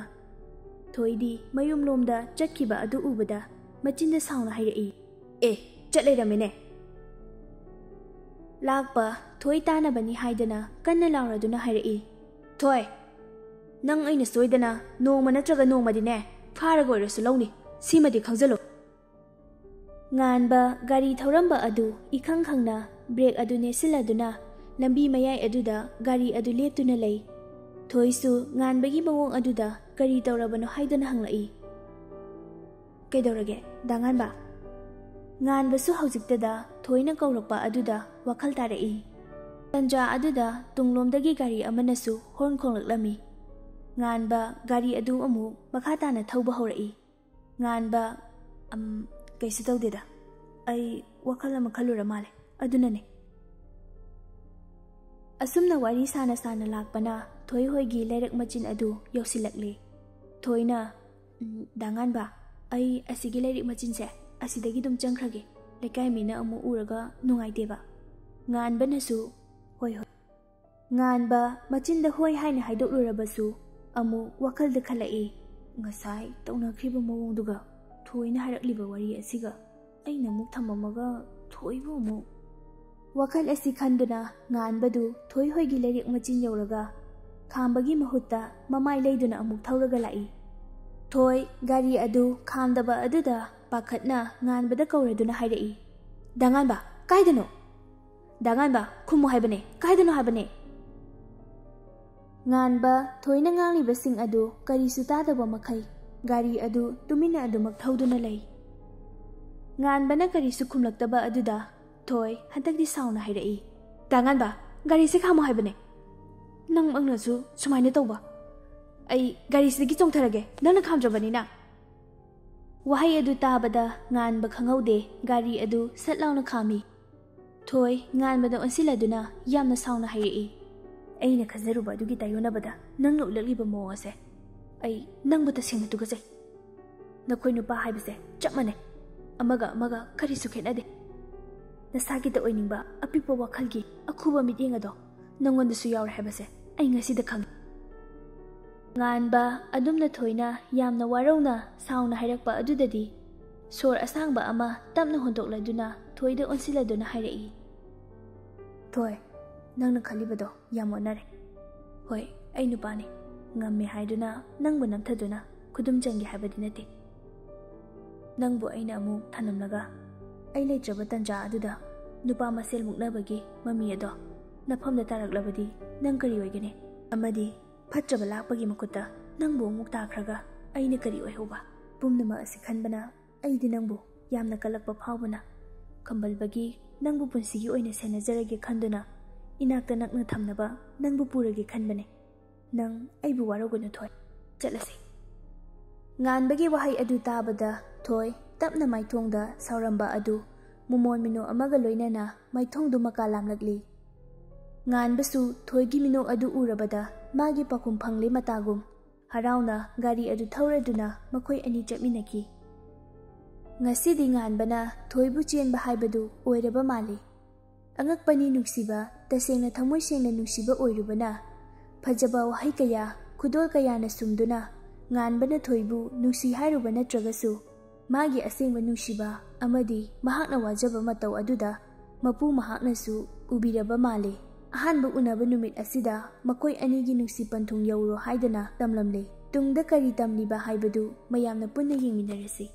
ꯊꯣꯏꯗꯤ ꯃꯌꯨꯝꯂꯣꯝꯗ ꯆꯠꯈꯤꯕ ꯑꯗꯨ ꯎꯕꯗ ꯃꯆꯤꯟꯗ ꯁꯥꯎꯅ ꯍꯥꯏꯔꯛꯏ, "ꯑꯦ, ꯆꯠ ꯂꯩꯔꯝꯃꯦꯅꯦ!" ꯂꯥꯛꯄ ꯊꯣꯏ ꯇꯥꯅꯕꯅꯤ ꯍꯥꯏꯗꯅ ꯀꯟꯅ ꯂꯥꯎꯔꯗꯨꯅ ꯍꯥꯏꯔꯛꯏ, "ꯊꯣꯏ, ꯅꯪ ꯑꯩꯅ ꯁꯣꯏꯗꯅ ꯅꯣꯡꯃ ꯅꯠꯇ꯭ꯔꯒ ꯅꯣꯡꯃꯗꯤꯅꯦ ꯐꯥꯔꯒ ꯑꯣꯏꯔꯁꯨ ꯂꯧꯅꯤ, ꯁꯤꯃꯗꯤ ꯈꯪꯖꯜꯂꯨ꯫" ꯉꯥꯟꯕ ꯒꯥꯔꯤ ꯊꯧꯔꯝꯕ ꯑꯗꯨ ꯏꯈꯪ ꯈꯪꯅ ꯕ꯭ꯔꯦꯛ ꯑꯗꯨ ꯅꯦꯠꯁꯤꯜꯂꯗꯨꯅ ꯂꯝꯕꯤ ꯃꯌꯥꯏ ꯑꯗꯨꯗ ꯒꯥꯔꯤ ꯑꯗꯨ ꯂꯦꯞꯇꯨꯅ ꯂꯩ꯫ ꯊꯣꯏꯁꯨ ꯉꯥꯟꯕꯒꯤ ꯃꯑꯣꯡ ꯑꯗꯨꯗ ꯀꯔꯤ ꯇꯧꯔꯕꯅꯣ ꯍꯥꯏꯗꯨꯅ ꯍꯪꯂꯛꯏ꯫ "ꯀꯩꯗꯧꯔꯒꯦ, ꯗꯥ ꯉꯥꯟꯕ?" ꯉꯥꯟꯕꯁꯨ ꯍꯧꯖꯤꯛꯇꯗ ꯊꯣꯏꯅ ꯀꯧꯔꯛꯄ ꯑꯗꯨꯗ ꯋꯥꯈꯜ ꯇꯥꯔꯛꯏ꯫ ꯇꯟꯖꯥ ꯑꯗꯨꯗ ꯇꯨꯡꯂꯣꯝꯗꯒꯤ ꯒꯥꯔꯤ ꯑꯃꯅꯁꯨ ꯍꯣꯔꯟ ꯈꯣꯡꯂꯛꯂꯝꯃꯤ꯫ ꯉꯥꯟꯕ ꯒꯥꯔꯤ ꯑꯗꯨ ꯑꯃꯨꯛ ꯃꯈꯥ ꯇꯥꯅ ꯊꯧꯕ ꯍꯧꯔꯛꯏ꯫ ꯉꯥꯟꯕ, "ꯑꯝ, ꯀꯩꯁꯨ ꯇꯧꯗꯦꯗ꯫ ꯑꯩ ꯋꯥꯈꯜ ꯑꯃ ꯈꯜꯂꯨꯔ ꯃꯥꯜꯂꯦ, ꯑꯗꯨꯅꯅꯦ꯫" ꯑꯁꯨꯝꯅ ꯋꯥꯔꯤ ꯁꯥꯅ ꯁꯥꯅ ꯂꯥꯛꯄꯅ ꯊꯣꯏ ꯍꯣꯏꯒꯤ ꯂꯩꯔꯛ ꯃꯆꯤꯟ ꯑꯗꯨ ꯌꯧꯁꯤꯜꯂꯛꯂꯦ꯫ ꯊꯣꯏꯅ, "ꯎꯝ, ꯗꯥ ꯉꯥꯟꯕ, ꯑꯩ ꯑꯁꯤꯒꯤ ꯂꯩꯔꯛ ꯃꯆꯤꯟꯁꯦ ꯑꯁꯤꯗꯒꯤ ꯑꯗꯨꯝ ꯆꯪꯈ꯭ꯔꯒꯦ꯫ ꯂꯩꯀꯥꯏ ꯃꯤꯅ ꯑꯃꯨꯛ ꯎꯔꯒ ꯅꯨꯡꯉꯥꯏꯇꯦꯕ꯫" ꯉꯥꯟꯕꯅꯁꯨ, "ꯍꯣꯏ, ꯍꯣꯏ꯫" ꯉꯥꯟꯕ ꯃꯆꯤꯟꯗ ꯍꯣꯏ ꯍꯥꯏꯅ ꯍꯥꯏꯗꯣꯛꯂꯨꯔꯕꯁꯨ ꯑꯃꯨꯛ ꯋꯥꯈꯜꯗ ꯈꯜꯂꯛꯏ, "ꯉꯁꯥꯏ ꯇꯧꯅꯈ꯭ꯔꯤꯕ ꯃꯑꯣꯡꯗꯨꯒ ꯊꯣꯏꯅ ꯍꯥꯏꯔꯛꯂꯤꯕ ꯋꯥꯔꯤ ꯑꯁꯤꯒ ꯑꯩꯅ ꯑꯃꯨꯛ ꯊꯝꯃꯝꯃꯒ ꯊꯣꯏꯕꯨ ꯑꯃꯨꯛ?" ꯋꯥꯈꯜ ꯑꯁꯤ ꯈꯟꯗꯨꯅ ꯉꯥꯟꯕꯗꯨ ꯊꯣꯏ ꯍꯣꯏꯒꯤ ꯂꯩꯔꯛ ꯃꯆꯤꯟ ꯌꯧꯔꯒ ꯈꯥꯝꯕꯒꯤ ꯃꯍꯨꯠꯇ ꯃꯃꯥꯏ ꯂꯩꯗꯨꯅ ꯑꯃꯨꯛ ꯊꯧꯔꯒ ꯂꯥꯛꯏ꯫ ꯊꯣꯏ ꯒꯥꯔꯤ ꯑꯗꯨ ꯈꯥꯝꯗꯕ ꯑꯗꯨꯗ ꯄꯥꯈꯠꯅ ꯉꯥꯟꯕꯗ ꯀꯧꯔꯗꯨꯅ ꯍꯥꯏꯔꯛꯏ, "ꯗꯥ ꯉꯥꯟꯕ, ꯀꯥꯏꯗꯅꯣ? ꯗꯥ ꯉꯥꯟꯕ, ꯈꯨꯝꯃꯨ ꯍꯥꯏꯕꯅꯦ, ꯀꯥꯏꯗꯅꯣ ꯍꯥꯏꯕꯅꯦ?" ꯉꯥꯟꯕ ꯊꯣꯏꯅ ꯉꯥꯡꯂꯤꯕꯁꯤꯡ ꯑꯗꯨ ꯀꯔꯤꯁꯨ ꯇꯥꯗꯕ ꯃꯈꯩ ꯒꯥꯔꯤ ꯑꯗꯨ ꯇꯨꯃꯤꯟꯅ ꯑꯗꯨꯃꯛ ꯊꯧꯗꯨꯅ ꯂꯩ꯫ ꯉꯥꯟꯕꯅ ꯀꯔꯤꯁꯨ ꯈꯨꯝꯂꯛꯇꯕ ꯑꯗꯨꯗ ꯊꯣꯏ ꯍꯟꯗꯛꯇꯤ ꯁꯥꯎꯅ ꯍꯥꯏꯔꯛꯏ, "ꯗꯥ ꯉꯥꯟꯕ, ꯒꯥꯔꯤꯁꯦ ꯈꯥꯝꯃꯣ ꯍꯥꯏꯕꯅꯦ꯫ ꯅꯪꯃꯛꯅꯁꯨ ꯁꯨꯃꯥꯏꯅ ꯇꯧꯕ꯫ ꯑꯩ ꯒꯥꯔꯤꯁꯤꯗꯒꯤ ꯆꯣꯡꯊꯔꯒꯦ, ꯅꯪꯅ ꯈꯥꯝꯗ꯭ꯔꯕꯅꯤꯅ꯫" ꯋꯥꯍꯩ ꯑꯗꯨ ꯇꯥꯕꯗ ꯉꯥꯟꯕ ꯈꯪꯍꯧꯗꯦ, ꯒꯥꯔꯤ ꯑꯗꯨ ꯁꯠ ꯂꯥꯎꯅ ꯈꯥꯝꯃꯤ꯫ ꯊꯣꯏ ꯉꯥꯟꯕꯗ ꯑꯣꯟꯁꯤꯜꯂꯗꯨꯅ ꯌꯥꯝꯅ ꯁꯥꯎꯅ ꯍꯥꯏꯔꯛꯏ, "ꯑꯩꯅ ꯈꯟꯖꯔꯨꯕ ꯑꯗꯨꯒꯤ ꯇꯥꯏꯌꯣꯟꯅꯕꯗ ꯅꯪꯅ ꯎꯠꯂꯛꯂꯤꯕ ꯃꯑꯣꯡ ꯑꯁꯦ ꯑꯩ ꯅꯪꯕꯨ ꯇꯁꯦꯡꯅ ꯇꯨꯀꯠꯆꯩ꯫ ꯅꯈꯣꯏ ꯅꯨꯄꯥ ꯍꯥꯏꯕꯁꯦ ꯆꯞ ꯃꯥꯟꯅꯩ, ꯑꯃꯒ ꯑꯃꯒ ꯀꯔꯤꯁꯨ ꯈꯦꯠꯅꯗꯦ꯫ ꯅꯁꯥꯒꯤꯗ ꯑꯣꯏꯅꯤꯡꯕ ꯑꯄꯤꯛꯄ ꯋꯥꯈꯜꯒꯤ ꯑꯈꯨꯕ ꯃꯤꯠꯌꯦꯡ ꯑꯗꯣ ꯅꯪꯉꯣꯟꯗꯁꯨ ꯌꯥꯎꯔꯦ ꯍꯥꯏꯕꯁꯦ ꯑꯩ ꯉꯁꯤꯗ ꯈꯪꯉꯤ꯫" ꯉꯥꯟꯕ ꯑꯗꯨꯝꯅ ꯊꯣꯏꯅ ꯌꯥꯝꯅ ꯋꯥꯔꯧꯅ ꯁꯥꯎꯅ ꯍꯥꯏꯔꯛꯄ ꯑꯗꯨꯗꯗꯤ ꯁꯣꯔ ꯑꯁꯥꯡꯕ ꯑꯃ ꯇꯞꯅ ꯍꯣꯟꯗꯣꯛꯂꯗꯨꯅ ꯊꯣꯏꯗ ꯑꯣꯟꯁꯤꯜꯂꯗꯨꯅ ꯍꯥꯏꯔꯛꯏ, "ꯊꯣꯏ, ꯅꯪꯅ ꯈꯜꯂꯤꯕꯗꯣ ꯌꯥꯝ ꯑꯣꯟꯅꯔꯦ꯫ ꯍꯣꯏ, ꯑꯩ ꯅꯨꯄꯥꯅꯤ, ꯉꯝꯃꯦ ꯍꯥꯏꯗꯨꯅ ꯅꯪꯕꯨ ꯅꯝꯊꯗꯨꯅ ꯈꯨꯗꯨꯝ ꯆꯟꯒꯦ ꯍꯥꯏꯕꯗꯤ ꯅꯠꯇꯦ꯫ ꯅꯪꯕꯨ ꯑꯩꯅ ꯑꯃꯨꯛ ꯊꯅꯝꯂꯒ ꯑꯩ ꯂꯩꯇ꯭ꯔꯕ ꯇꯟꯖꯥ ꯑꯗꯨꯗ ꯅꯨꯄꯥ ꯃꯁꯦꯜ ꯃꯨꯛꯅꯕꯒꯤ ꯃꯃꯤ ꯑꯗꯣ ꯅꯐꯝꯗ ꯇꯥꯔꯛꯂꯕꯗꯤ ꯅꯪ ꯀꯔꯤ ꯑꯣꯏꯒꯅꯤ? ꯑꯃꯗꯤ ꯐꯠꯇ꯭ꯔꯕ ꯂꯥꯛꯄꯒꯤ ꯃꯈꯨꯠꯇ ꯅꯪꯕꯨ ꯑꯃꯨꯛ ꯇꯥꯈ꯭ꯔꯒ ꯑꯩꯅ ꯀꯔꯤ ꯑꯣꯏꯍꯧꯕ? ꯄꯨꯝꯅꯃꯛ ꯑꯁꯤ ꯈꯟꯕꯅ ꯑꯩꯗꯤ ꯅꯪꯕꯨ ꯌꯥꯝꯅ ꯀꯜꯂꯛꯄ ꯐꯥꯎꯕꯅ ꯈꯝꯕꯜꯕꯒꯤ ꯅꯪꯕꯨ ꯄꯨꯟꯁꯤꯒꯤ ꯑꯣꯏꯅ ꯁꯦꯟꯅꯖꯔꯒꯦ ꯈꯟꯗꯨꯅ ꯏꯅꯥꯛꯇ ꯅꯛꯅ ꯊꯝꯅꯕ ꯅꯪꯕꯨ ꯄꯨꯔꯒꯦ ꯈꯟꯕꯅꯦ꯫ ꯅꯪ ꯑꯩꯕꯨ ꯋꯥꯔꯧꯒꯅꯨ ꯊꯣꯏ꯫ ꯆꯠꯂꯁꯤ꯫ ꯉꯥꯟꯕꯒꯤ ꯋꯥꯍꯩ ꯑꯗꯨ ꯇꯥꯕꯗ ꯊꯣꯏ ꯇꯞꯅ ꯃꯥꯏꯊꯣꯡꯗ ꯁꯥꯎꯔꯝꯕ ꯑꯗꯨ ꯃꯨꯃꯣꯟ ꯃꯤꯅꯣ ꯑꯃꯒ ꯂꯣꯏꯅꯅ ꯃꯥꯏꯊꯣꯡꯗꯨ ꯃꯀꯥ ꯂꯥꯝꯂꯛꯂꯤ꯫ ꯉꯥꯟꯕꯁꯨ ꯊꯣꯏꯒꯤ ꯃꯤꯅꯣ ꯑꯗꯨ ꯎꯔꯕꯗ ꯃꯥꯒꯤ ꯄꯥꯎꯈꯨꯝ ꯐꯪꯂꯦ ꯃꯇꯥꯒꯨꯝ ꯍꯔꯥꯎꯅ ꯒꯥꯔꯤ ꯑꯗꯨ ꯊꯧꯔꯗꯨꯅ ꯃꯈꯣꯏ ꯑꯅꯤ ꯆꯠꯃꯤꯟꯅꯈꯤ꯫ ꯉꯁꯤꯗꯤ ꯉꯥꯟꯕꯅ ꯊꯣꯏꯕꯨ ꯆꯦꯟꯕ ꯍꯥꯏꯕꯗꯨ ꯑꯣꯏꯔꯕ ꯃꯥꯜꯂꯤ꯫ ꯑꯉꯛꯄꯅꯤ ꯅꯨꯡꯁꯤꯕ, ꯇꯁꯦꯡꯅ ꯊꯃꯣꯏ ꯁꯦꯡꯅ ꯅꯨꯡꯁꯤꯕ ꯑꯣꯏꯔꯨꯕꯅ꯫ ꯐꯖꯕ ꯋꯥꯍꯩ ꯀꯌꯥ, ꯈꯨꯗꯣꯜ ꯀꯌꯥꯅ ꯁꯨꯝꯗꯨꯅ ꯉꯥꯟꯕꯅ ꯊꯣꯏꯕꯨ ꯅꯨꯡꯁꯤ ꯍꯥꯏꯔꯨꯕ ꯅꯠꯇ꯭ꯔꯒꯁꯨ, ꯃꯥꯒꯤ ꯑꯁꯦꯡꯕ ꯅꯨꯡꯁꯤꯕ ꯑꯃꯗꯤ ꯃꯍꯥꯛꯅ ꯋꯥꯖꯕ ꯃꯇꯧ ꯑꯗꯨꯗ ꯃꯄꯨ ꯃꯍꯥꯛꯅꯁꯨ ꯎꯕꯤꯔꯕ ꯃꯥꯜꯂꯦ꯫ ꯑꯍꯥꯟꯕ ꯎꯅꯕ ꯅꯨꯃꯤꯠ ꯑꯁꯤꯗ ꯃꯈꯣꯏ ꯑꯅꯤꯒꯤ ꯅꯨꯡꯁꯤ ꯄꯟꯊꯨꯡ ꯌꯧꯔꯣ ꯍꯥꯏꯗꯅ ꯇꯝꯂꯝꯂꯦ꯫ ꯇꯨꯡꯗ ꯀꯔꯤ ꯇꯝꯂꯤꯕ ꯍꯥꯏꯕꯗꯨ ꯃꯌꯥꯝꯅ ꯄꯨꯟꯅ ꯌꯦꯡꯃꯤꯟꯅꯔꯁꯤ꯫